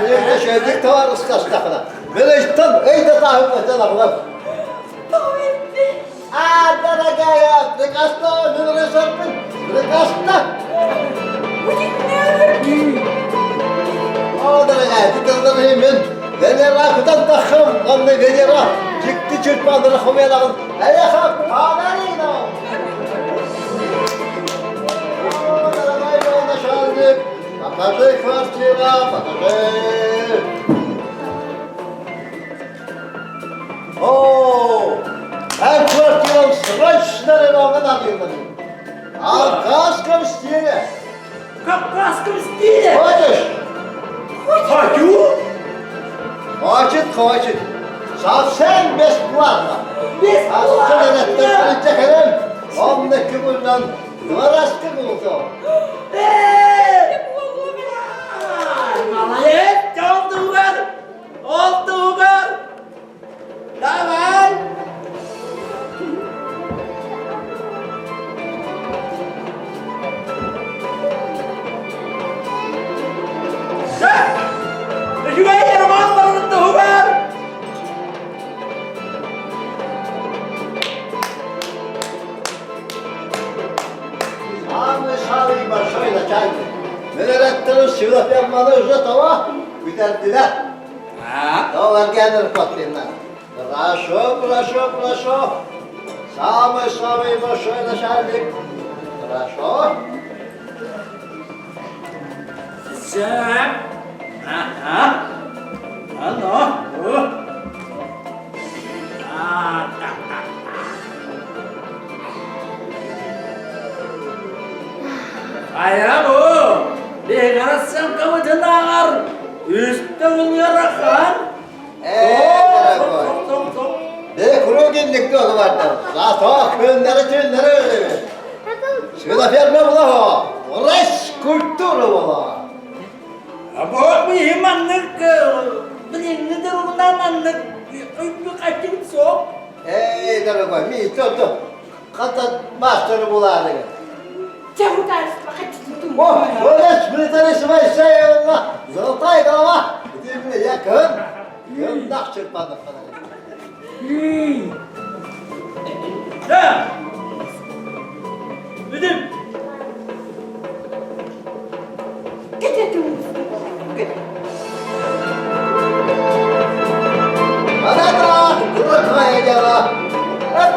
Миэхэ шөйдүк товарыстастахына, мен ыйтан ый да тааһым бачалахлар. А, дорогая, прекрасно, мен ресеппин, прекрасно. О, дорогая, ты тылдан мен Венера кутан тахым, онны Венера, дьикти чүлпаннары хомуйалагын, эйэхэ подарино. О, дорогой мой начальник, покажи квартира, покажи. О, эн квартирам срочно ремонтка надо. А в кавказском стиле. В кавказском стиле? Хочешь? Хочу. Хочет, хочет. Совсем бесплатно. Бесплатно? Онно көҥүлүнэн двораска булсо. Молодец, олтугар, олтугар. Давай. Үчүгэй Роман барытын туһугар. Самый-самый большой начальник. Мен эрэттэрин силоферманы уже того бүтэрдилэр. Долларгенер подпинна. Прошу, прошу, прошу. Самый-самый большой начальник. Хорошо. Сөп. Ага. Ано. А, так, так. Хайа бу? Бегарассаҥкабытынааҕар үстэ ыарахан. Ээ, дорогой. Бе кругинник тоже барда. Зато күннери түннери өлеби. Силоферма була Рас культура була. Бу биһи маннык билиҥҥи дылынан маннык өйбүк ачым суох. Эй, дорогой, ми то хата мастер булаары. Чахутарство хотите О, вот Митарис Моисеевна, золотая голова. Иди мне, я кын, кын чырпанып Да. Видим. Где ты? Вот это крутое дело. Оп.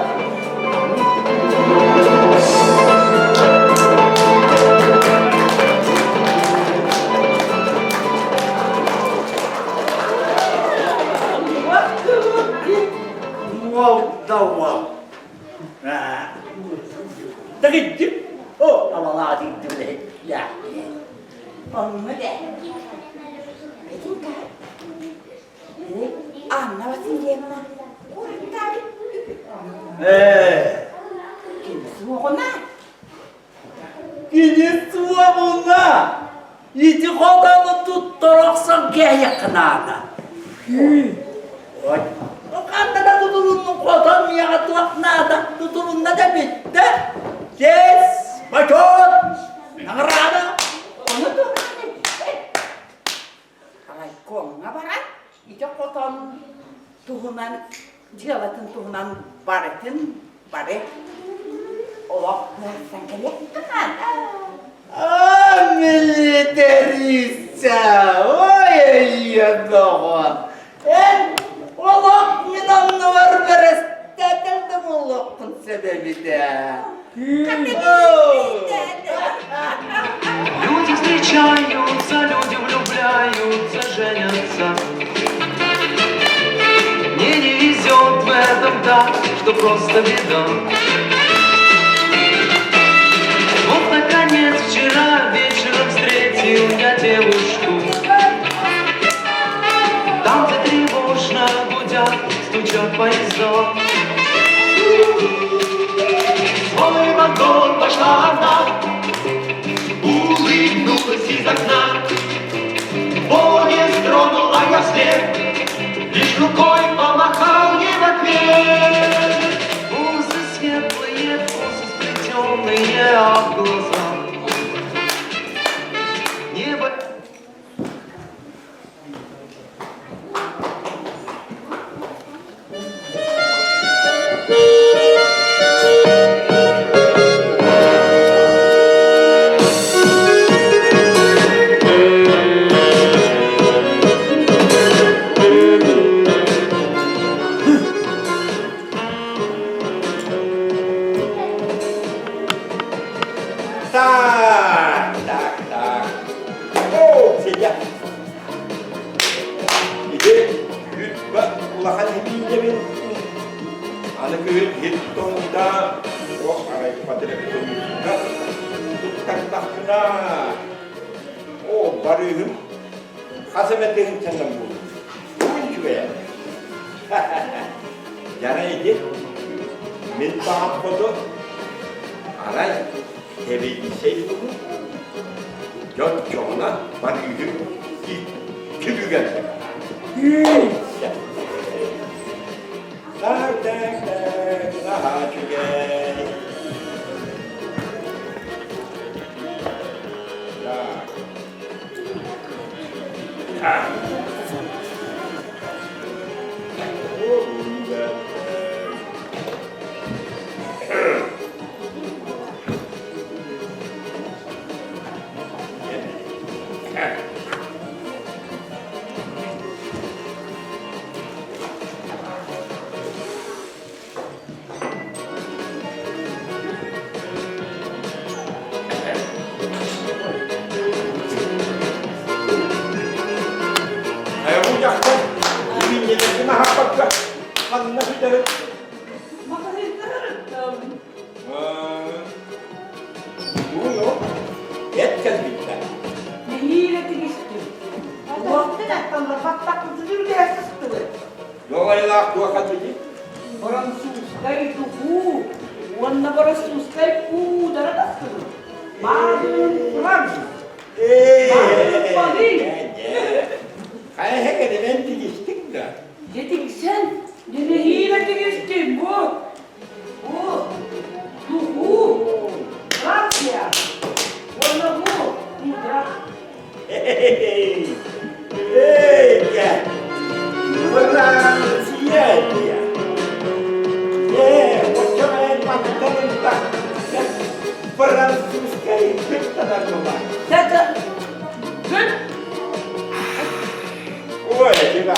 Молдова. Дагыддик. О, авалаадик Я. Онно дэ. Петенька. Анна Васильевна. Кураттар. Э, Кини суоҕуна. кини суоҕуна. Ити хотону туттарахсан кээйэххинаана. Ханна да тутулуннун хотон миэхэ туох наада тутулунна да бүттэ. Честь, почет, награда. Ону туһунан эппэт. Райкомҥа баран ити хотон туһунан дьыалатын туһунан барытын бары олох быһаарсан кэлиэххэ наада. А, милитариста, ой, доҕор. Эн олох мин оннубар бэрэстээтэл. да буолуоххун сөп эбит ээ. Люди встречаются, люди влюбляются, женятся. Мне не везет в этом так, что просто беда. Вот, наконец, вчера вечером встретил я девушку. Там, где тревожно гудят, стучат поезда. В свой вагон вошла она, улыбнулась из окна. Поезд тронул, а я вслед, лишь рукой помахал ей в ответ. Бусы светлые, косы сплетенные, а в глазах небо. Так, так, так. О, сидя. Ити үтбэ улахан химииннэбин. Аны күһүн хит тоҥда туох арай патриотизмга туттардахпына о барыыһым хас эмэ тыһыынчаннан буолуо. Бүгүн үчүгэй Дьара ити мин баҕам хоту арай тэбиэдиссэй тугу дьон чоҕуна барыыһым икки бүгэн Так, так, так, наһаа үчүгэй. Так. Так. Хайабын дьахтар, илиинньэлэргин аһаппакка, ханна сүтэрин? Маҕаһыыннарыттан. Бугун ол эт кэлбиттэр. Нэһиилэ тигистим. Уоттан атталлар баттахпытын үргэһэ сыстыбыт. Дуолайылаах туох хатыйый? Французскай духуу уонна французскай пуудара тахсыбыт. Маадын Франц. Маадын Париж. Хайа кэлимэн тигистиҥ да? Дьэ тигсэн, дьэ нэһиилэ тигистим бу. Бу духуу Франция. Уонна бу пудра. Эй, Франция! Э, оччоҕо мантан французскай кыттанар була. Это бүт. Ой, тебя.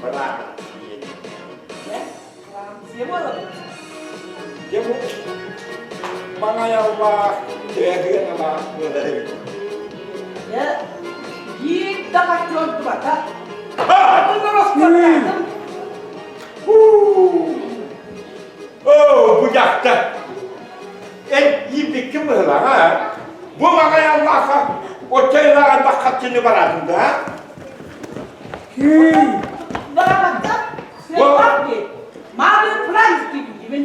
Франция. Франция буолабыт. Дьэ бу маҥайаллаах, төһө буолар эбит. Дьэ, биир да харчы ордубата. Атын Оо, бу дьахтар! Эн иирбиккин быһылаҕа, бу маҥайаллаахха оччо элбэх харчыны бараатын да? Барабакка, сыаллаах дии. Маадыр Франц диибин.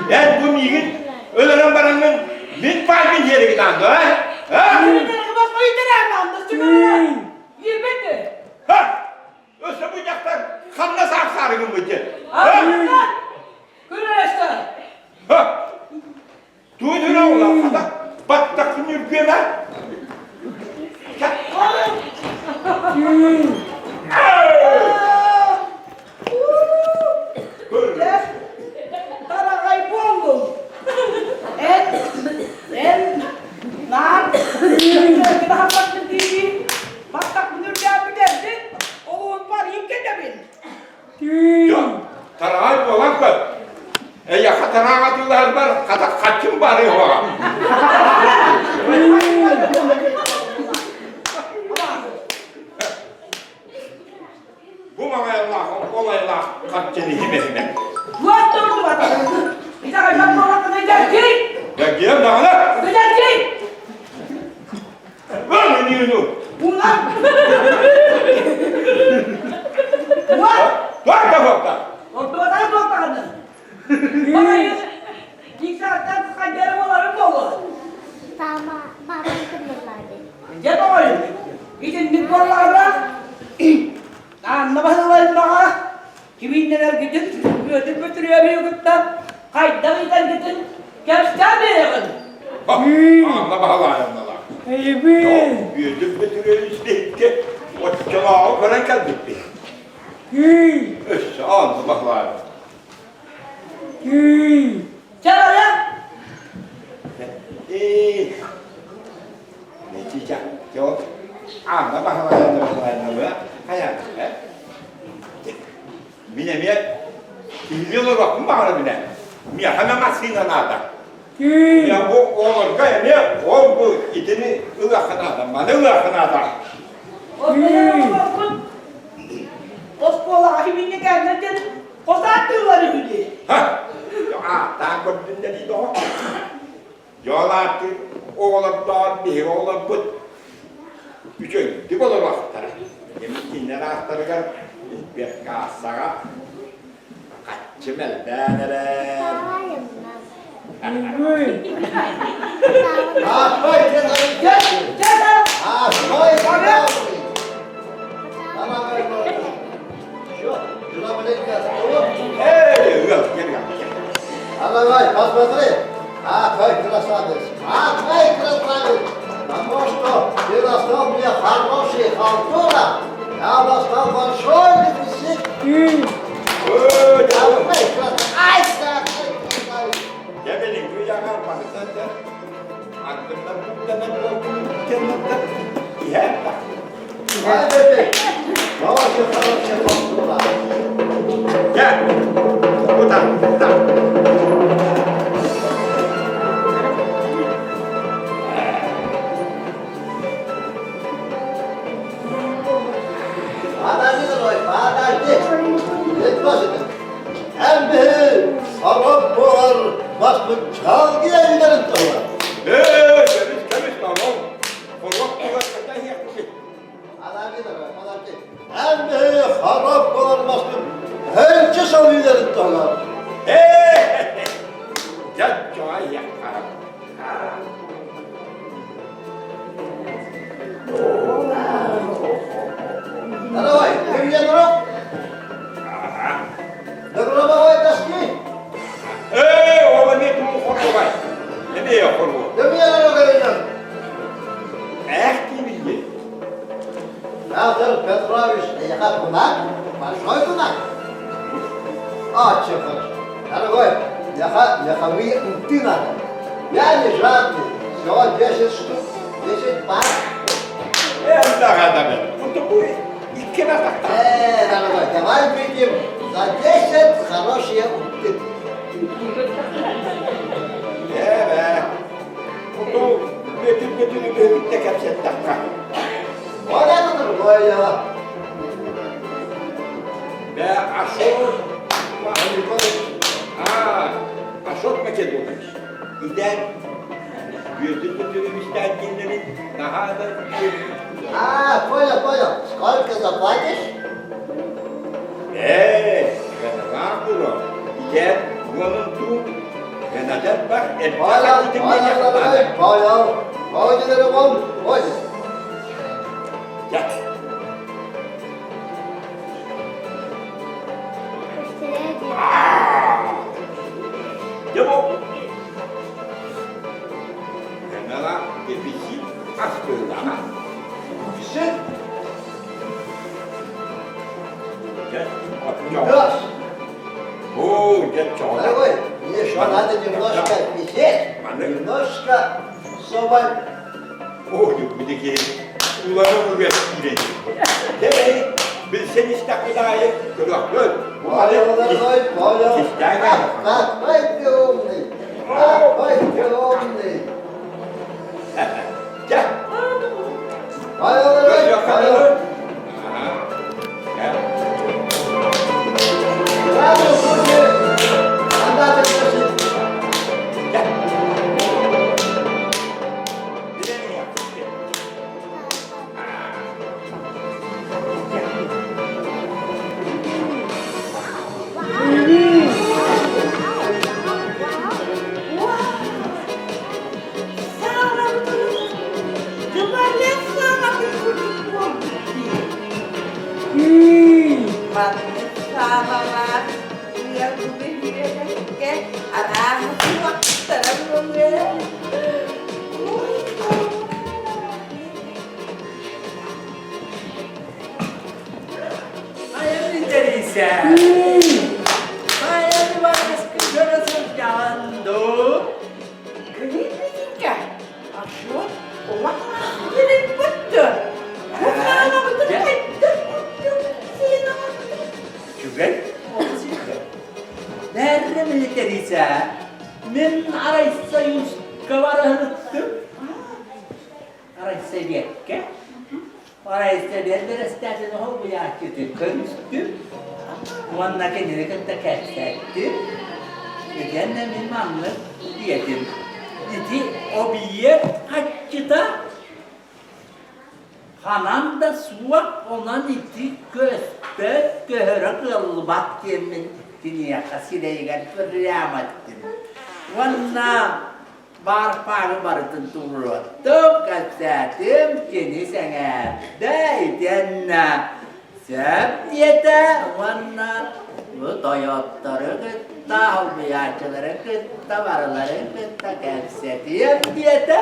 Эн бу миигин өлөрөн бараҥҥын мин баайбын иэригин аанды, а? Ха! Өссө бу дьахтар ханна саахсаарыгын диэн? Ха! Тугун үрэ улаахата баттахпын үргүөмэ? Тараҕай буоллум. Эн, эн, наар, баттахпын үргээбит эрдин, олуун барыйын кэтэбин. Дьон. Ойууну. Уна. Уа. Туох да буолта. Ордугатан буолтаҕына. Оройун иксааттан хайдары буоларын буолуо. Таама мааман кынныллаады. Дьэ тоҕойун. Итинник буоллаҕына Анна Баһылайнаҕа киминнэнэргитин Бүөтүр Бөтүрүөбүһү кытта хайдах ыытаргытын кэпсээн биэрэҕин. Анна Баһылаевналаах. Бүөтүр Бөтүрүөбүс биһикки оччолооҕу көрөн кэлбиппит. Өссө Анна Баһылаевна. Чэ барыа. Ээ, Нечича, чо, Анна Баһылаевна Баһылаевна хайа, Мин эмиэ киһилии олоруохпун баҕарабын ээ. Миэхэ эмэ массыына наада. Я бу оҕолорго эмиэ ол бу итини ылыахха наада, маны ылыахха наада. Оскуолаҕа кимиҥҥэ кэллэ диэн хос ааттыыллар үһү дии. Ха! Ааттаан көрдүн да дии доҕор. Дьол ааттыыр оҕолордоон биһиги оҕолорбут үчүгэйдик олоруохтара. Кинилэр ааттарыгар сберкассаҕа хаччы мэлбээн эрэр. Аспай Аспай Эй, ыал, кел, кел. А давай, посмотри. Какой красавец! Какой красавец! Потому что ты достал мне хороший халтура, я достал большой дефицит. Какой красавец! Ай, какой красавец! Дьэ билиҥҥи үйэҕэ барыта да ардыннар куттанар буолбут иһэр да. Ай, бэбик! Очень хорошая халтура. Дьэ, кутан, кутан. Подожди, дорогой, подожди. Yetmez Эн биһи харап буолар баспыт чалгы эйилэрин туһугар. Ээ, кэбис, кэбис, тоҕо? Хоруок буолар хайдах иһиэхпитий? Подожди, дорогой, подожди. Эн биһи харап буолар баспыт һэлчи сыл үйэлэрин туһугар. Ээ, дьэ, дьоҕа иһиэххэ. Дорогой, ты мне друг? До гробовой доски? Ээ, ол эмиэ туму хоргубай. Эмиэ хоргу. Да мне дорога идет. Эх, кимиги. Петр Петрович, эйиэхэ кунак, большой кунак. Очень хорошо. Дорогой, меха, меховые унты надо. Я не жадный. Всего 10 штук, 10 пар. Элбэҕэ да бэрт. Кутубуй икки батахта. Э, дорогой, давай выпьем за 10 хорошие унты. Ээ, куту бөтүн бөтүнү бөһүттэ кэпсэттэххэ. Вот это другое дело. Бэ, Ашот, а, Ашот Македонович, идэн Бүөтүр Бөтүрүбүстээн диэннэрин наһаа да А, понял, понял. Сколько заплатишь? Ээ, гыналаах буро. Идэн уонун туу, гынадар бар, элбэх Понял, итин понял, дорогой, понял. Понял, дорогой, понял. Дьэ, дьэ бу Гынала дефицит астыылаҕа. Дефицит. Дьэ, оччоҕо. Газ. Оо, дьэ, оччоҕо. Дорогой, мне еще надо немножко отметить, немножко чтобы... Оо, билиги улары угас киирэн. Дэ, билсэн истэхпит аайы көрөхпүт. Понял, дорогой, понял. Какой ты умный, какой ты умный. Дьэ. Понял, дорогой, понял. Сразу слушай, надо просить. Дьэ. Маннык саалалаах ыал бөһүөлэккэ арааһы суохтара буолуо. Айан интэриэсэ. Айан барыскы көрө сылдьаҕын дуу? Кыһын Ашот улахан бутты. Бу хайдах курдук сиэн оҥордуҥ? Үчүгэй олус үчүгэй. Бэррэ милитэрисэ мин арай Союзка барыһырыттым. Арай Сэбиэккэ. Арай Сэбиэт бэрэстээтин оһолбуйааччытын көрүстүм. Уонна кинини кытта кэпсэттим. Итиэннэ мин маннык диэтим. Ити объект хаччыта Ханан да суох, онон ити көспөт, көһөрө кыаллыбат диэммин киниэхэ сирэйигэр прямо эттим. Уонна баар паары барытын туруоттум, кэпсээтим, кини сэҥээрдэ итиэннэ сөп диэтэ уонна бу тойоттору кытта, солбуйааччылары кытта барыларын кытта кэпсэтиэм диэтэ.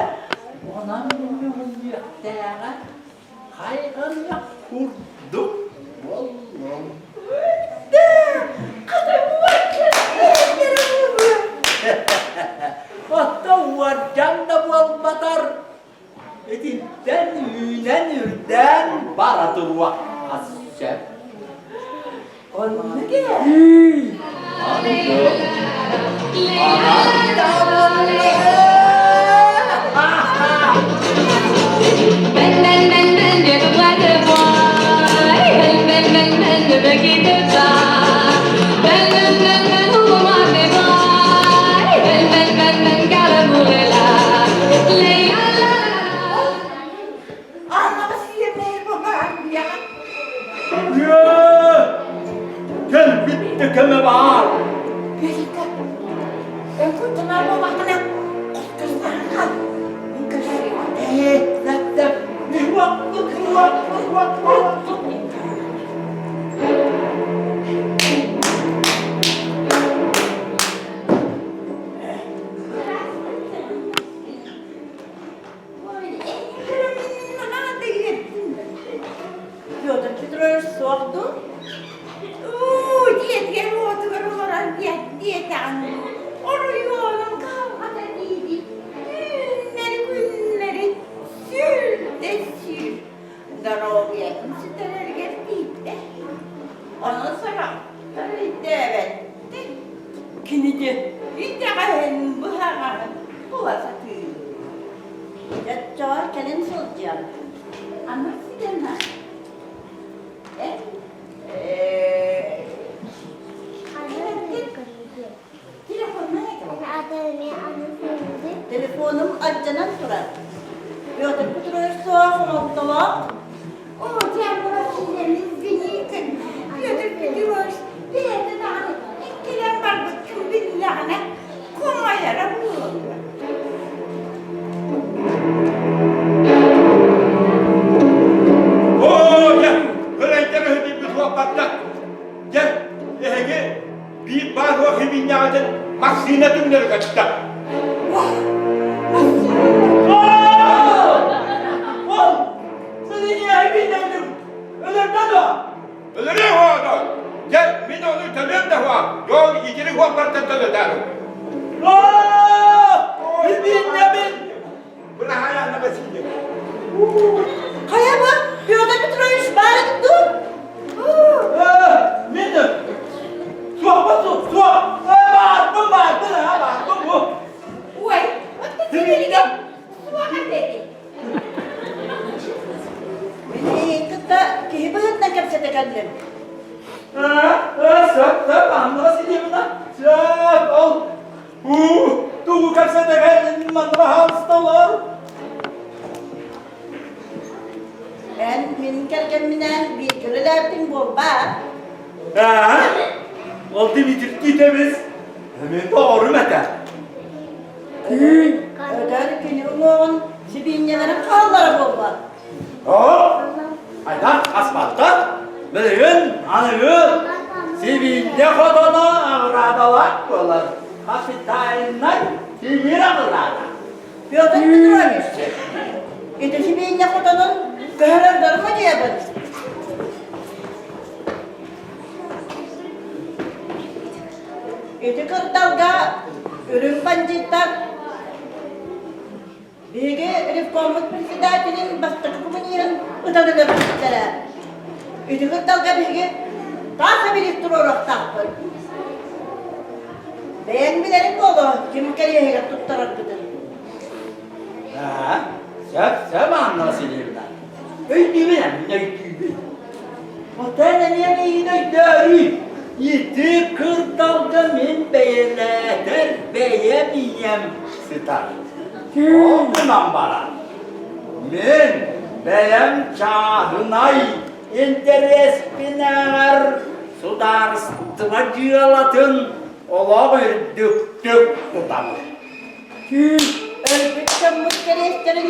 Онон мунньуһунньуохтааҕа хайҕаныах курдук буоллум. Оттон уордьан да буолбатар, итинтэн үүнэн үрдээн бара туруохха сөп. Оннук ээ. Оннук. Кэлбит да кэмэ баар. Петька, эн куттанар буоллаххына, кустаахха. Ээ, лэттэ, уоппут, уоппут, уоппут. Петр Петрович суох дуу? Уу, дьиэтигэр уотугар олорон диэтэҕин оройуонун кыһалҕата диибит. Түүннэри-күннэри сүр да сүр. Доруобуйатын сүтэрэригэр тиийдэ. Ону сорохтор өйдөөбөттөр. Кинигэ итэҕэһин быһаҕаһын була сатыыр. Дьоччоҕор кэлин сылдьыам. Аны сидена. Э, Телефонум алдьанан турар. Петр Петрович суох оҥолтолоох. О, дьэ, Петр Петрович бэйэтэ даҕаны иккилэн барбыккын биллэҕинэ, хомойоро буолуо. Оо, дьэ, ырайдар өһүдүйбүт буолбаттар. Дьэ, эһиги биир баар суох химинньэҕитин массыына түҥнэри көттө. Ол, Өлөрдө дуо? Өлөрүө оҕото! Дьэ, мин ону төлүөм да уһаа, дьон итирик уоппартан төлөтөөрү. Билбииннэбин! Быраһаайаана Васильев. Хайа бу, Петр Петрович баар эбит дуу? Мин суохпун суох, суох! Баарбын, баарбын, аа, баарбын бу. Ой, вот ты суох этэ Мин эйигин кытта киһи быһыытынан кэпсэтэ кэллим. Аа, сөп, сөп, Анна Васильевна, сөп, ол уу, тугу кэпсэтэ кэллин манна баһаалысталар. Эн мин кэргэмминээн бииргэ үлэлээбитиҥ буолбаат? Аа, ол Дмитрий Титович, мин доҕорум этэ. Өтөр кини уҥуоҕун сибиинньэлэрин хааллара буолла. Оо, айдан аспааттар. Билигин аныгы сибиинньэ хотоно аҕыраадалаах буолар. Капитальнай тимир аҕыраада. Петр Петрович, ити сибиинньэ хотонун көһөрөргөр диэбит. Ити кырдалга үрүҥ бандьыыттар Биһиги ревкоммут председателин бастакы коммуниһын ытан өлөрбүттэрэ. Ити кырдалга биһиги таас обелиск туруоруохтаахпыт. Бэйэҥ билэриҥ буолуо, ким кэриэһигэр туттарарбытын. Аа, сөп, сөп, Анна Васильевна. Өйдүүбүн, өйдүүбүн. Оттон эмиэ миигин өйдөөрүй. Ити кырдалга мин бэйэлээтэр бэйэм ийэм сытар. Ол гынан баран, мин бэйэм чааһынай интэриэспинээҕэр судаарыстыба дьыалатын олох үрдүктүк тутабын. Өлбүт дьоммут кэриэстэрин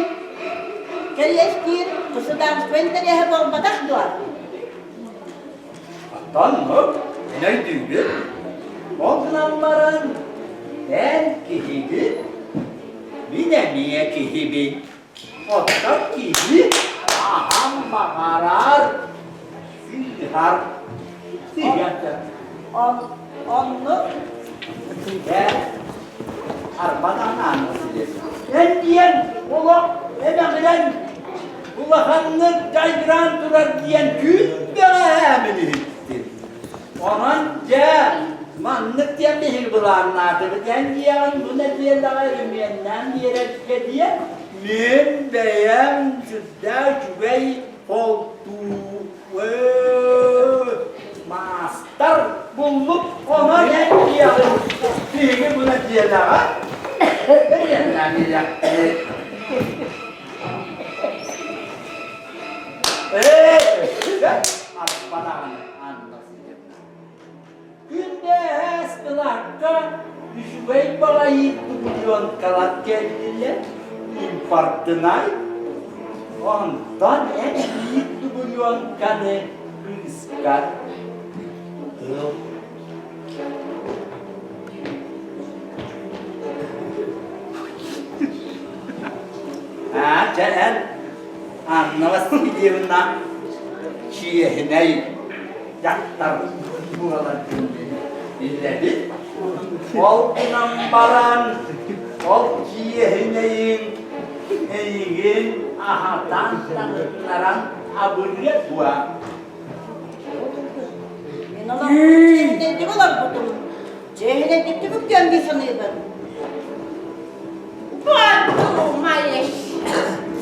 кэриэстиир государство интэриэһэ буолбатах дуо? Оттон мин өйдүүбүн. Ол гынан баран эн киһигин, мин эмиэ киһибин. Оттон киһи хаһан баҕарар сыыһар. Сыыһыан Оннук Эн арбадан аанна силис. Эн диэн олох эмэҕирэн улаханнык дьайгыраан турар диэн күн бэҕэһээ мин иһиттим. Онон дьэ маннык диэн биһиги былааннаатыбыт. Эн диэҕин бу нэдиэлэҕэ өрөмүөннээн биэрэргэ диэн мин бэйэм сүрдээх үчүгэй холтуу маастар буллук онон эн диэҕин биһиги бу нэдиэлэҕэ өрөмүөннээн биэриэхпит. Ээ, арбадаҕаны Анна Васильевна. Күндээһээс былаакка үчүгэй баҕайы дубуйуонкалар кэллилэр, импортунай. Онтон эн биир дубуйуонканы кыыскар ыл. Аа, чэ эн Анна Васильевна чиэһинэй дьахтар буоларгын биллэбит. Ол гынан баран, ол чиэһинэйиҥ эйигин аһатан таҥыннаран абырыа дуо? Мин олохпун чиэһинэйдик олорбутум. Чиэһинэйдик түбүктүөм дии саныыбын. Подумаешь,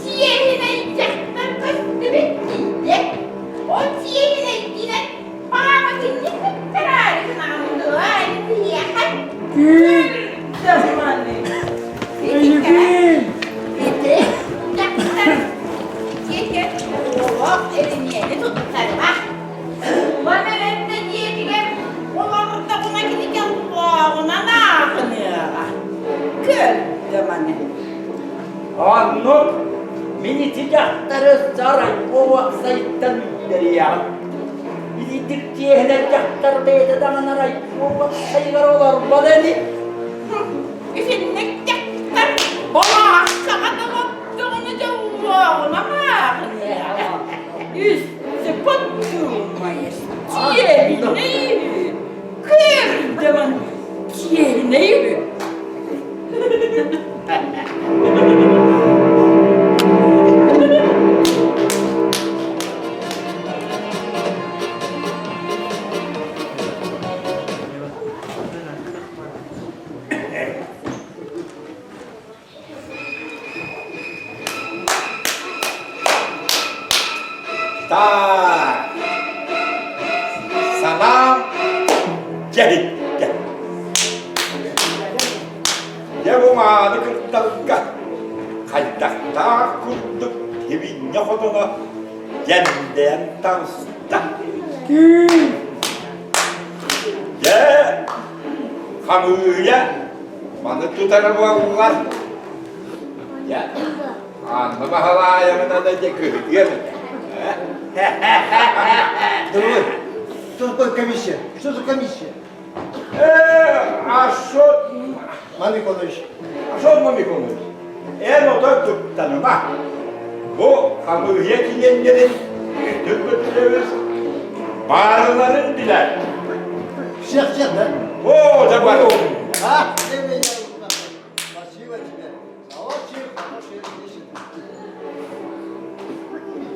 чиэһинэй дьахтар көстүбүт дииллэр. Ол чиэһинэйгинэн пааматынньык туттараары гынаҕын дуо, киһиэхэ? Ити дьахтар дьиэтигэр олох эриниэни туттарба. Улан эрэннэ дьиэтигэр олордоҕуна кини дьоллооҕунан ааҕыныаҕа. Көрдө маны. Оннук мин ити дьахтары сарайга уопсайыттан үүннэриэҕим. Ититик чиэһинэй дьахтар бэйэтэ даҕаны райпо уопсайыгар олорбот ини. Итинник дьахтар балааккаҕа да олордоҕуна дьоллооҕунан ааҕыныаҕа. Үстэ подумаешь, чиэһинэй үһү. Көрдө маны, чиэһинэй үһү. Так, санаам дьэһиттэ. Дьэ бу мааны кырдалга хайдахтаах курдук тибинньэ хотоно дьэндэйэн таҕыста. Дьэ, хамыыйа маны тутара буоллар. Дьэ, Анна Баһылаайабына да дьэ кыһытыам этэ. Дорогой, что такое комиссия? Что за комиссия? Э, а что... Мамиконович. А что Мамиконович? Эн отой туттаныма. Бу хамыыһыйа чилиэннэрин Петр Петрович баарыларын билэр. Всех, всех, да? О, да бар. А, ты меня узнал. Спасибо тебе за очень хорошие беседы.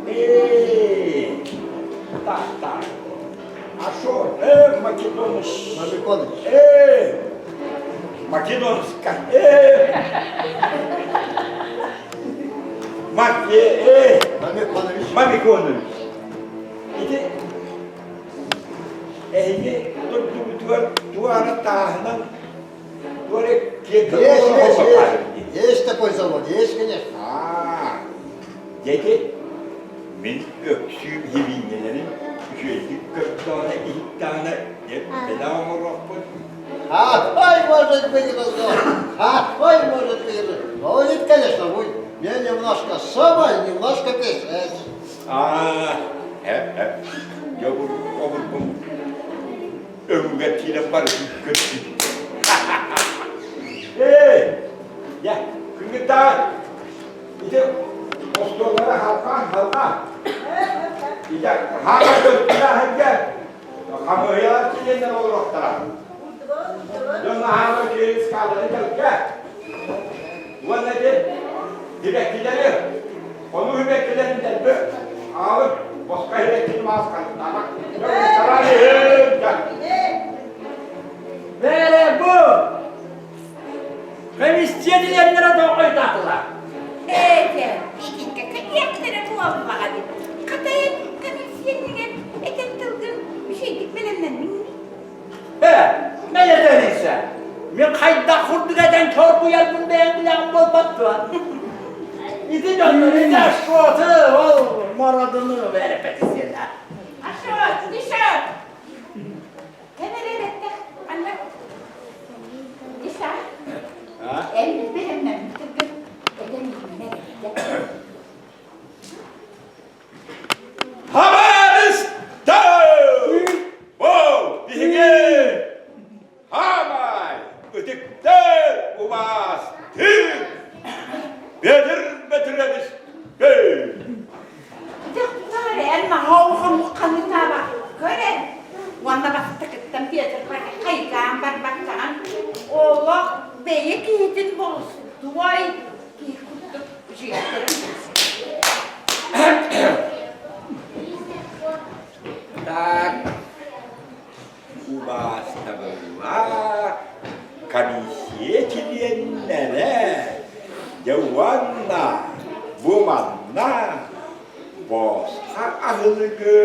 Эй, так, так. А что, э, Македоныч? Мамиконыч. Э, Македонска. Э, Маке, э, Мамиконович. Мамиконович. Ити эһиги дойдубутугар туара тааһынан туара Есть, есть, есть. Есть такой завод, есть, конечно. А, дети, мин өксүүм хибиинньэлэрин үчүгэйдик көрдөҕүнэ иһиттэҕинэ бэлэх оҥоруохпут. Какой может быть разговор? Какой может быть разговор? Будет, конечно, будет. Мне немножко сома, немножко песец. Аа, э, э, дьэ обургум өҥүгэр киирэн барытын көрдүм. Эй, дьэ, күҥҥүттээҕи ити остуоллара халҕа, халҕа. Ити хаама көттүлээһингэ хамыыһыйалар чилиэннэр олоруохтара. Дьон наһаама үчүгэй ыскааданы кэлгэ. Уонна ити сибэккилэри, хонуу сибэккилэрин дэлби аҕалып, босхо сибэккини маас хантаама. Бээрэ бу! Комиссия чилиэннэрэ тоҕойдоотулар. Ээтэ, итинкэ кэтиэхтэрэ буоллаҕа дии. Хатайын комиссиянигэр этэн тылгын үчүгэйдик бэлэмнэнниҥ Ээ, мэлэтэриисэ, мин хайдах курдук этэн чорбуйарбын бэйэм билэҕин буолбат дуо? Ити дьоннор ити ашоты, ол мородуну бэрэпэтиссиэлэр. Ашот, Миша! Кэм эрэ эрэттэх, анна. Миша, эн бэлэмнэммит тылгын этэн иһиннэр Табаарыстар! Оо, биһиги хаамай, ытыктар, убаастыыр Петр Петрович Дьахтар эн маҕа көрөн уонна бастакыттан Петр хайгаан барбаккаҕын олох бэйэ киһитин болустуой киһи курдук үчүгэйдэрин Так, убаастабыллаах комиссия чилиэннэрэ, дьэ уонна бу манна босхо аһылыгы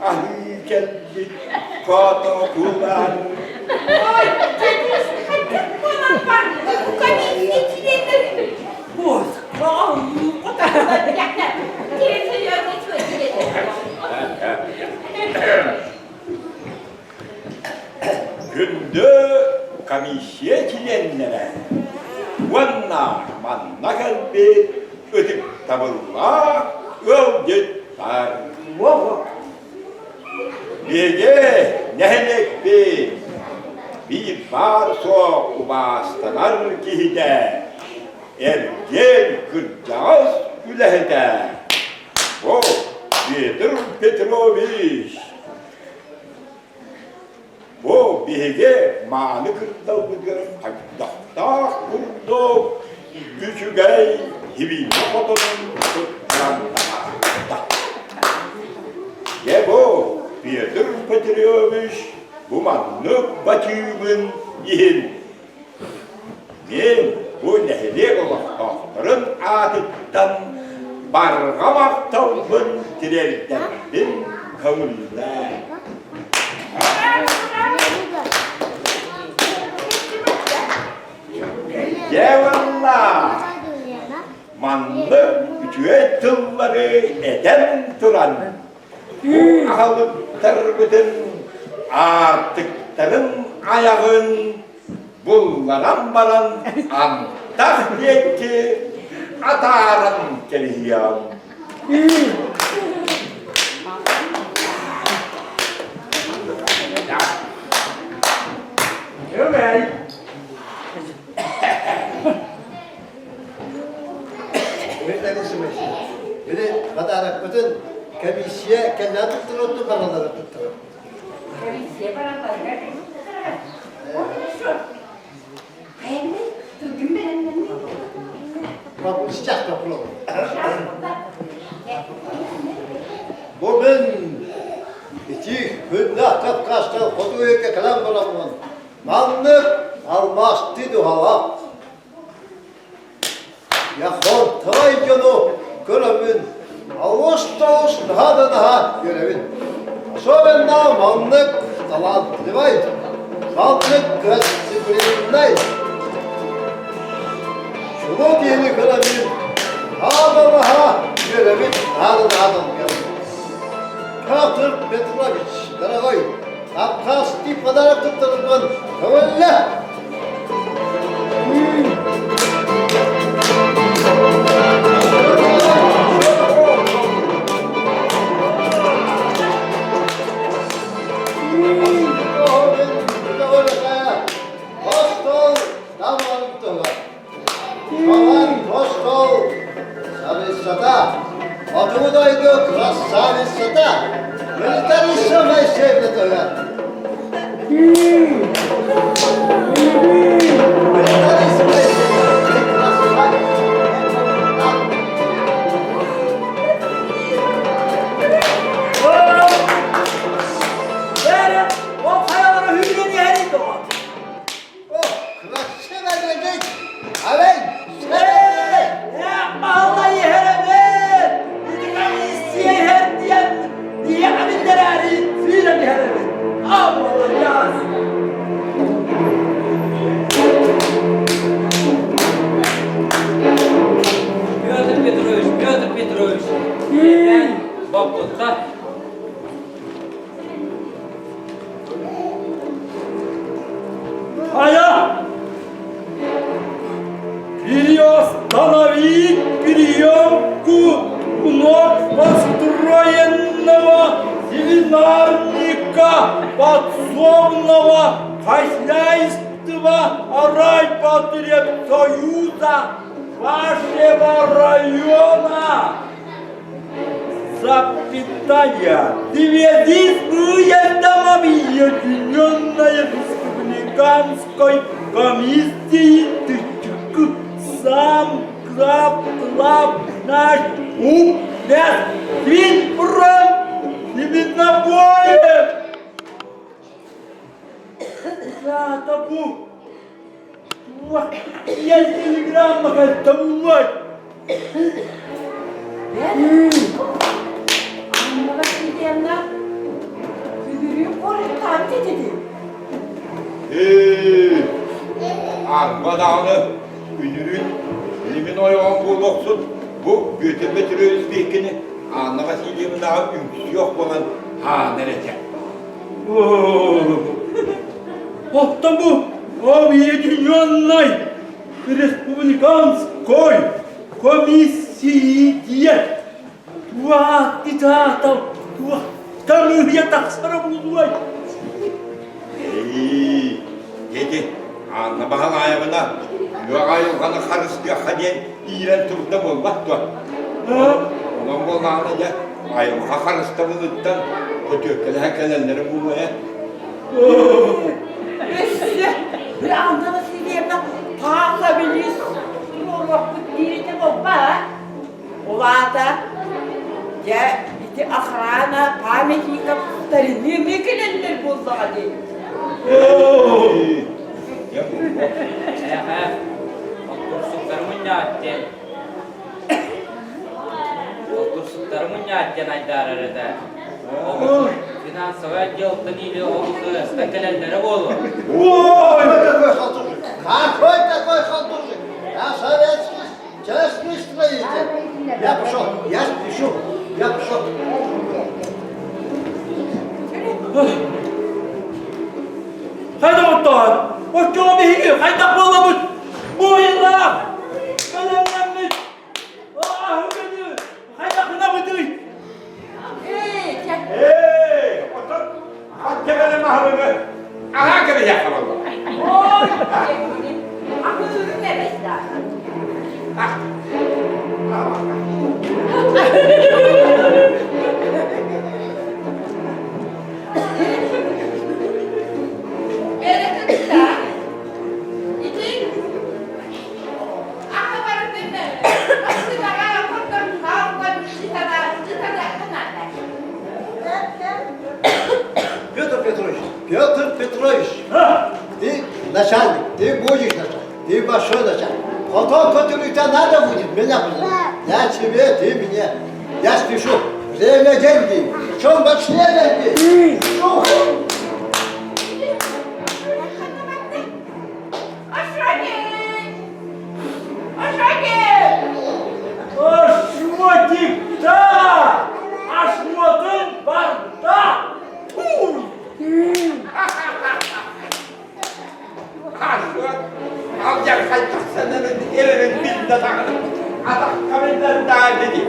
аһыы кэлбит котокулар Ой, хайдах буолан барда бу комиссия чилиэннэрин босхо Күндү комиссия чилиэннэрэ уонна манна кэлбит ытыктабыллаах ыалдьыттар. Биһиги нэһилиэкпит биир баар-суох убаастанар киһитэ Эргиэн кырдьаҕас үлэһитэ О, Петр Петрович! Бу биһиги мааны кырдалбытыгар хайдахтаах курдук үчүгэй хибиинэ хотонун туттаран таһаарда. Дьэ бу Петр Петрович бу маннык бачыыбын иһин Мин бу нэһилиэк олохтоохторун аатыттан барҕа махталбын тириэрдэрбин көҥүллээ. Дьэ уонна маннык үчүгэй тыллары этэн туран бу аһылыктарбытын аартыктарын айаҕын Булларан баран антах диэки атааран кэбиһиэҕим. подарокпытын комиссия кэллэҕэ туттарыттын бараллара туттарар. Комиссия баралларыгар туттарар. Хорошо. Хайаны түргүн бэлэмнэнни. Сейчас попробуем. Бу мин ити күннээх Кавказтан хоту үйэкэ кэлэн бараммын маннык алмаасты дуһалаах Яхонтай дьону көрөммүн олус да олус наһаа да наһаа үөрэбин. Особенно маннык талантливай, маннык гостеприимнай чулуу киһини көрөммүн наһаа да наһаа үөрэбин, наһаа да наһаа долгуйабын. Петр Петрович, дорогой, абхазский подарок туттарылган көңүллэ! Хотугу дойду красавицата, милитарист Моисеевна Бәрі, ол хайалары hürgen yeri doğar. Петр Петрович, Петр Петрович, диэн боппуттар. Ая! Переостановить приемку вновь построенного свинарника подсобного хозяйства райпотребсоюза вашего района. Запятая. В связи с выездом Объединенной Республиканской комиссии ТЧК сам Клап наш Свинпром Свинобоев. Табу. Я телеграмма кайтаммат. Анна Васильевна, бүгүрү куораттаан тетеди. Ээ, арба даҕаны үнүрүн илимин ойоҕон буолуохсут бу Бүөтүр Бөтүрүөбүс биһиккини Анна Васильевнаҕа үҥсүөх буолан хаанар этэ. Оттон бу Объединенной Республиканской комиссии диэн туох туох тамыһыйа тахсара буолуой? Эй, деди, Анна Баһылаевна, үөх айылҕаны харыстыахха диэн иирэн турда буолбат дуо? Онон буоллаҕына дьэ, айылҕа харыстабылыттан көтүөккэлэһэ кэлэллэрэ буолуо ээ. Өссө Анна Васильевна таах билис туруоруохпут диир этэ буолба Ол аата, дьэ, ити охрана памятников старины эмиэ кэлэллэр буоллаҕа дии. Эһэ, оттурсуктары мунньаат диэн Оттурсуктары мунньаат диэн айдаарар этэ. Финансовый отделтан или ОВХ-ста кэлэллэрэ буолуо. Ой, какой халтурщик! Какой такой халтурщик! Я советский честный строитель! Я пошел, я спешу, я пошел. Хайда оттоон, оччоҕо биһиги хайдах буолабыт? Буойуннаах, бэлэмнэммит, ааһыгыны хайдах гынабытый? Эй, отон хачча бэлэм аһылыгы аһаа кэбиһиэххэ буолла. Ой, аһыырын эрэйдэ. Ah. Петр Петрович, Петр Петрович, ты начальник, ты будешь начальник, ты большой начальник. Потом, который тебя надо будет, меня позови. Я тебе, ты мне. Я спешу. Время деньги. Причем большие деньги. Спешу. Ашмотикта! Ашмотын барда! Алдьархай тахсанарын эрэрин билдэ даҕаны атахха даа дии.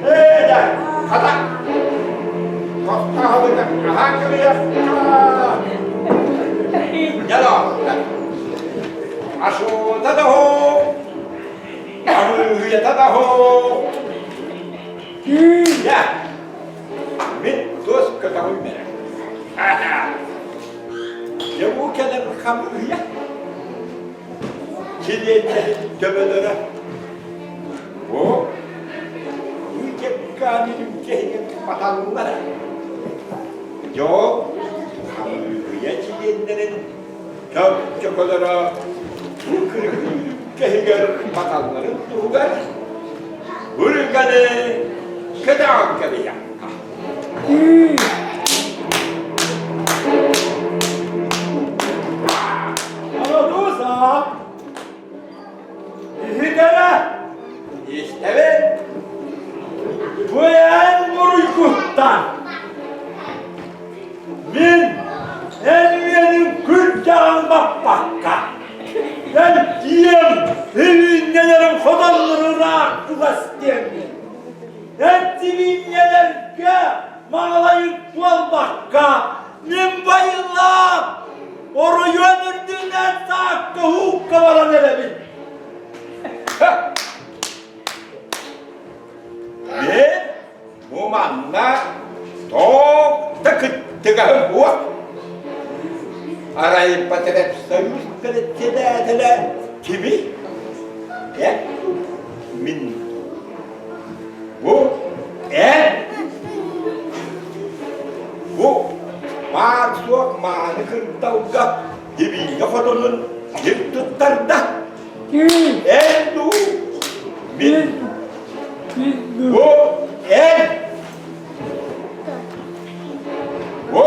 Ээ да, хата Тохтоһобута аһаа кырыйахха. Дьэ Ашуота да һоо, аһыыйата да һоо. Дьэ, мин туос көтөҕүм бэрэ. Дьэ бу кэлэн хамыыһыйа чилиэннэрин төбөлөрө Бу ычаккаанын киһигэр баталлара. Дьон хамыыһыйа чилиэннэрин чөкөлөрө бу киһигэр баталларын туһугар бүрганы кэтэҕэн кэбиһиэххэ. Анатуса! Иһит эрэ! Истэбин! Бу эн буруйгуттан! Мин эн үөнүн күрдьэҕин баппакка, эн тиийэн илиинньэлэрим хотоннорун аах диэммин, эн сибиинньэлэргэ маҥалайын туолбакка, мин байылаах оройуон үрдүнэн саакка уукка баран эрэбин. Мен бу манна тоох да кыттыгаһым буо. Арай потребсоюз председателэ кими? Э? Мин. Бу эн Бу баар-суох мааны кырдалга дибиигэ хотонун ким туттарда? Эн дуу? Мин. Бу эн. Бу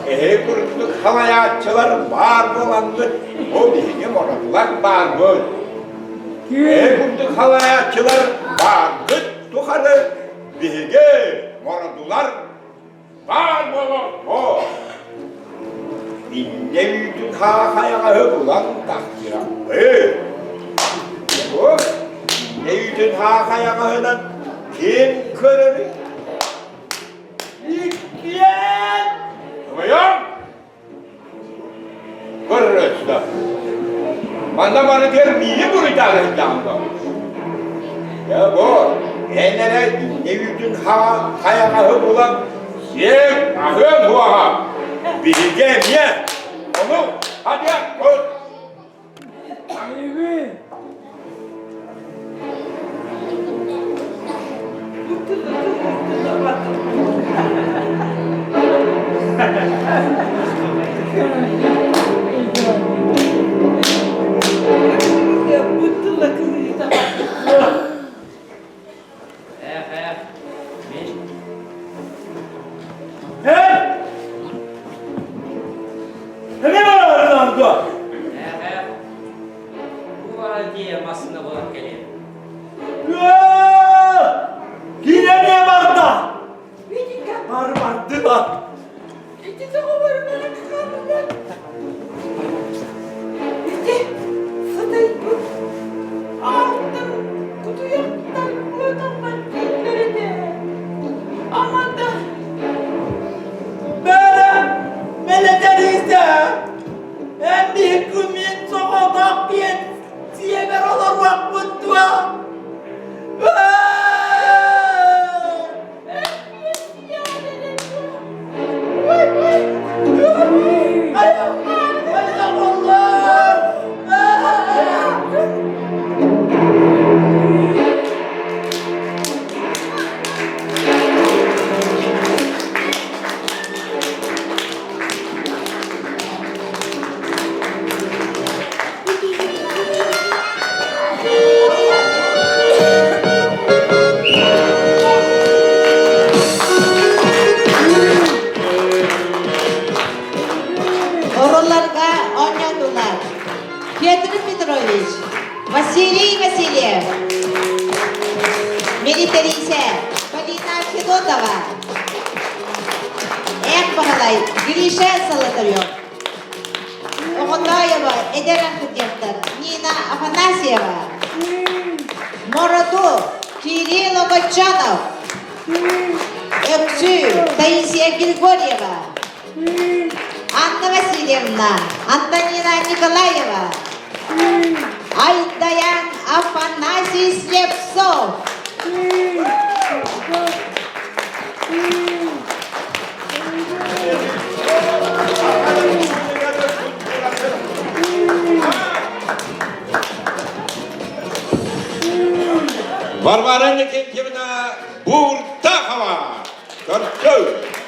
эһи курдук халайааччылар баар буоланнар, бу биһиги мороллар баарбыт. Эһи курдук халайааччылар бааргыт тухары биһиги мородулар баар буолуохпут. Инньэ үүтүн хаахайаҕаһы булан тахсыахпыт. Бу инньэ үүтүн хаахайаҕаһынан ким көрөрүй? Иккиэн! Тойон! Көрөрөстө. Манна барытыгар миигин буруйдаан сылдьаҕын дуо? Дьэ бу эн эрэ иннэ үүтүн хайаҕаһы булан сиэҥ аһыаҥ суоҕа. Биһиги эмиэ ону хатыахпыт. Эйигин Эх, эх, мин Эй! Эмиэ барарынан дуо? Эх, эх, бу баҕайы. Кэтириисэ Полина Федотова. Эх Баһылай Гриша Золотарев. Оҕотоева эдэр архитектор Нина Афанасьева. Мороду Кирилл Огочонов. Өксүү Таисия Григорьева. Анна Васильевна, Антонина Николаева. Айдаян Афанасий Слепцов. Варвара Никитьевна Буртахова. Көрсө!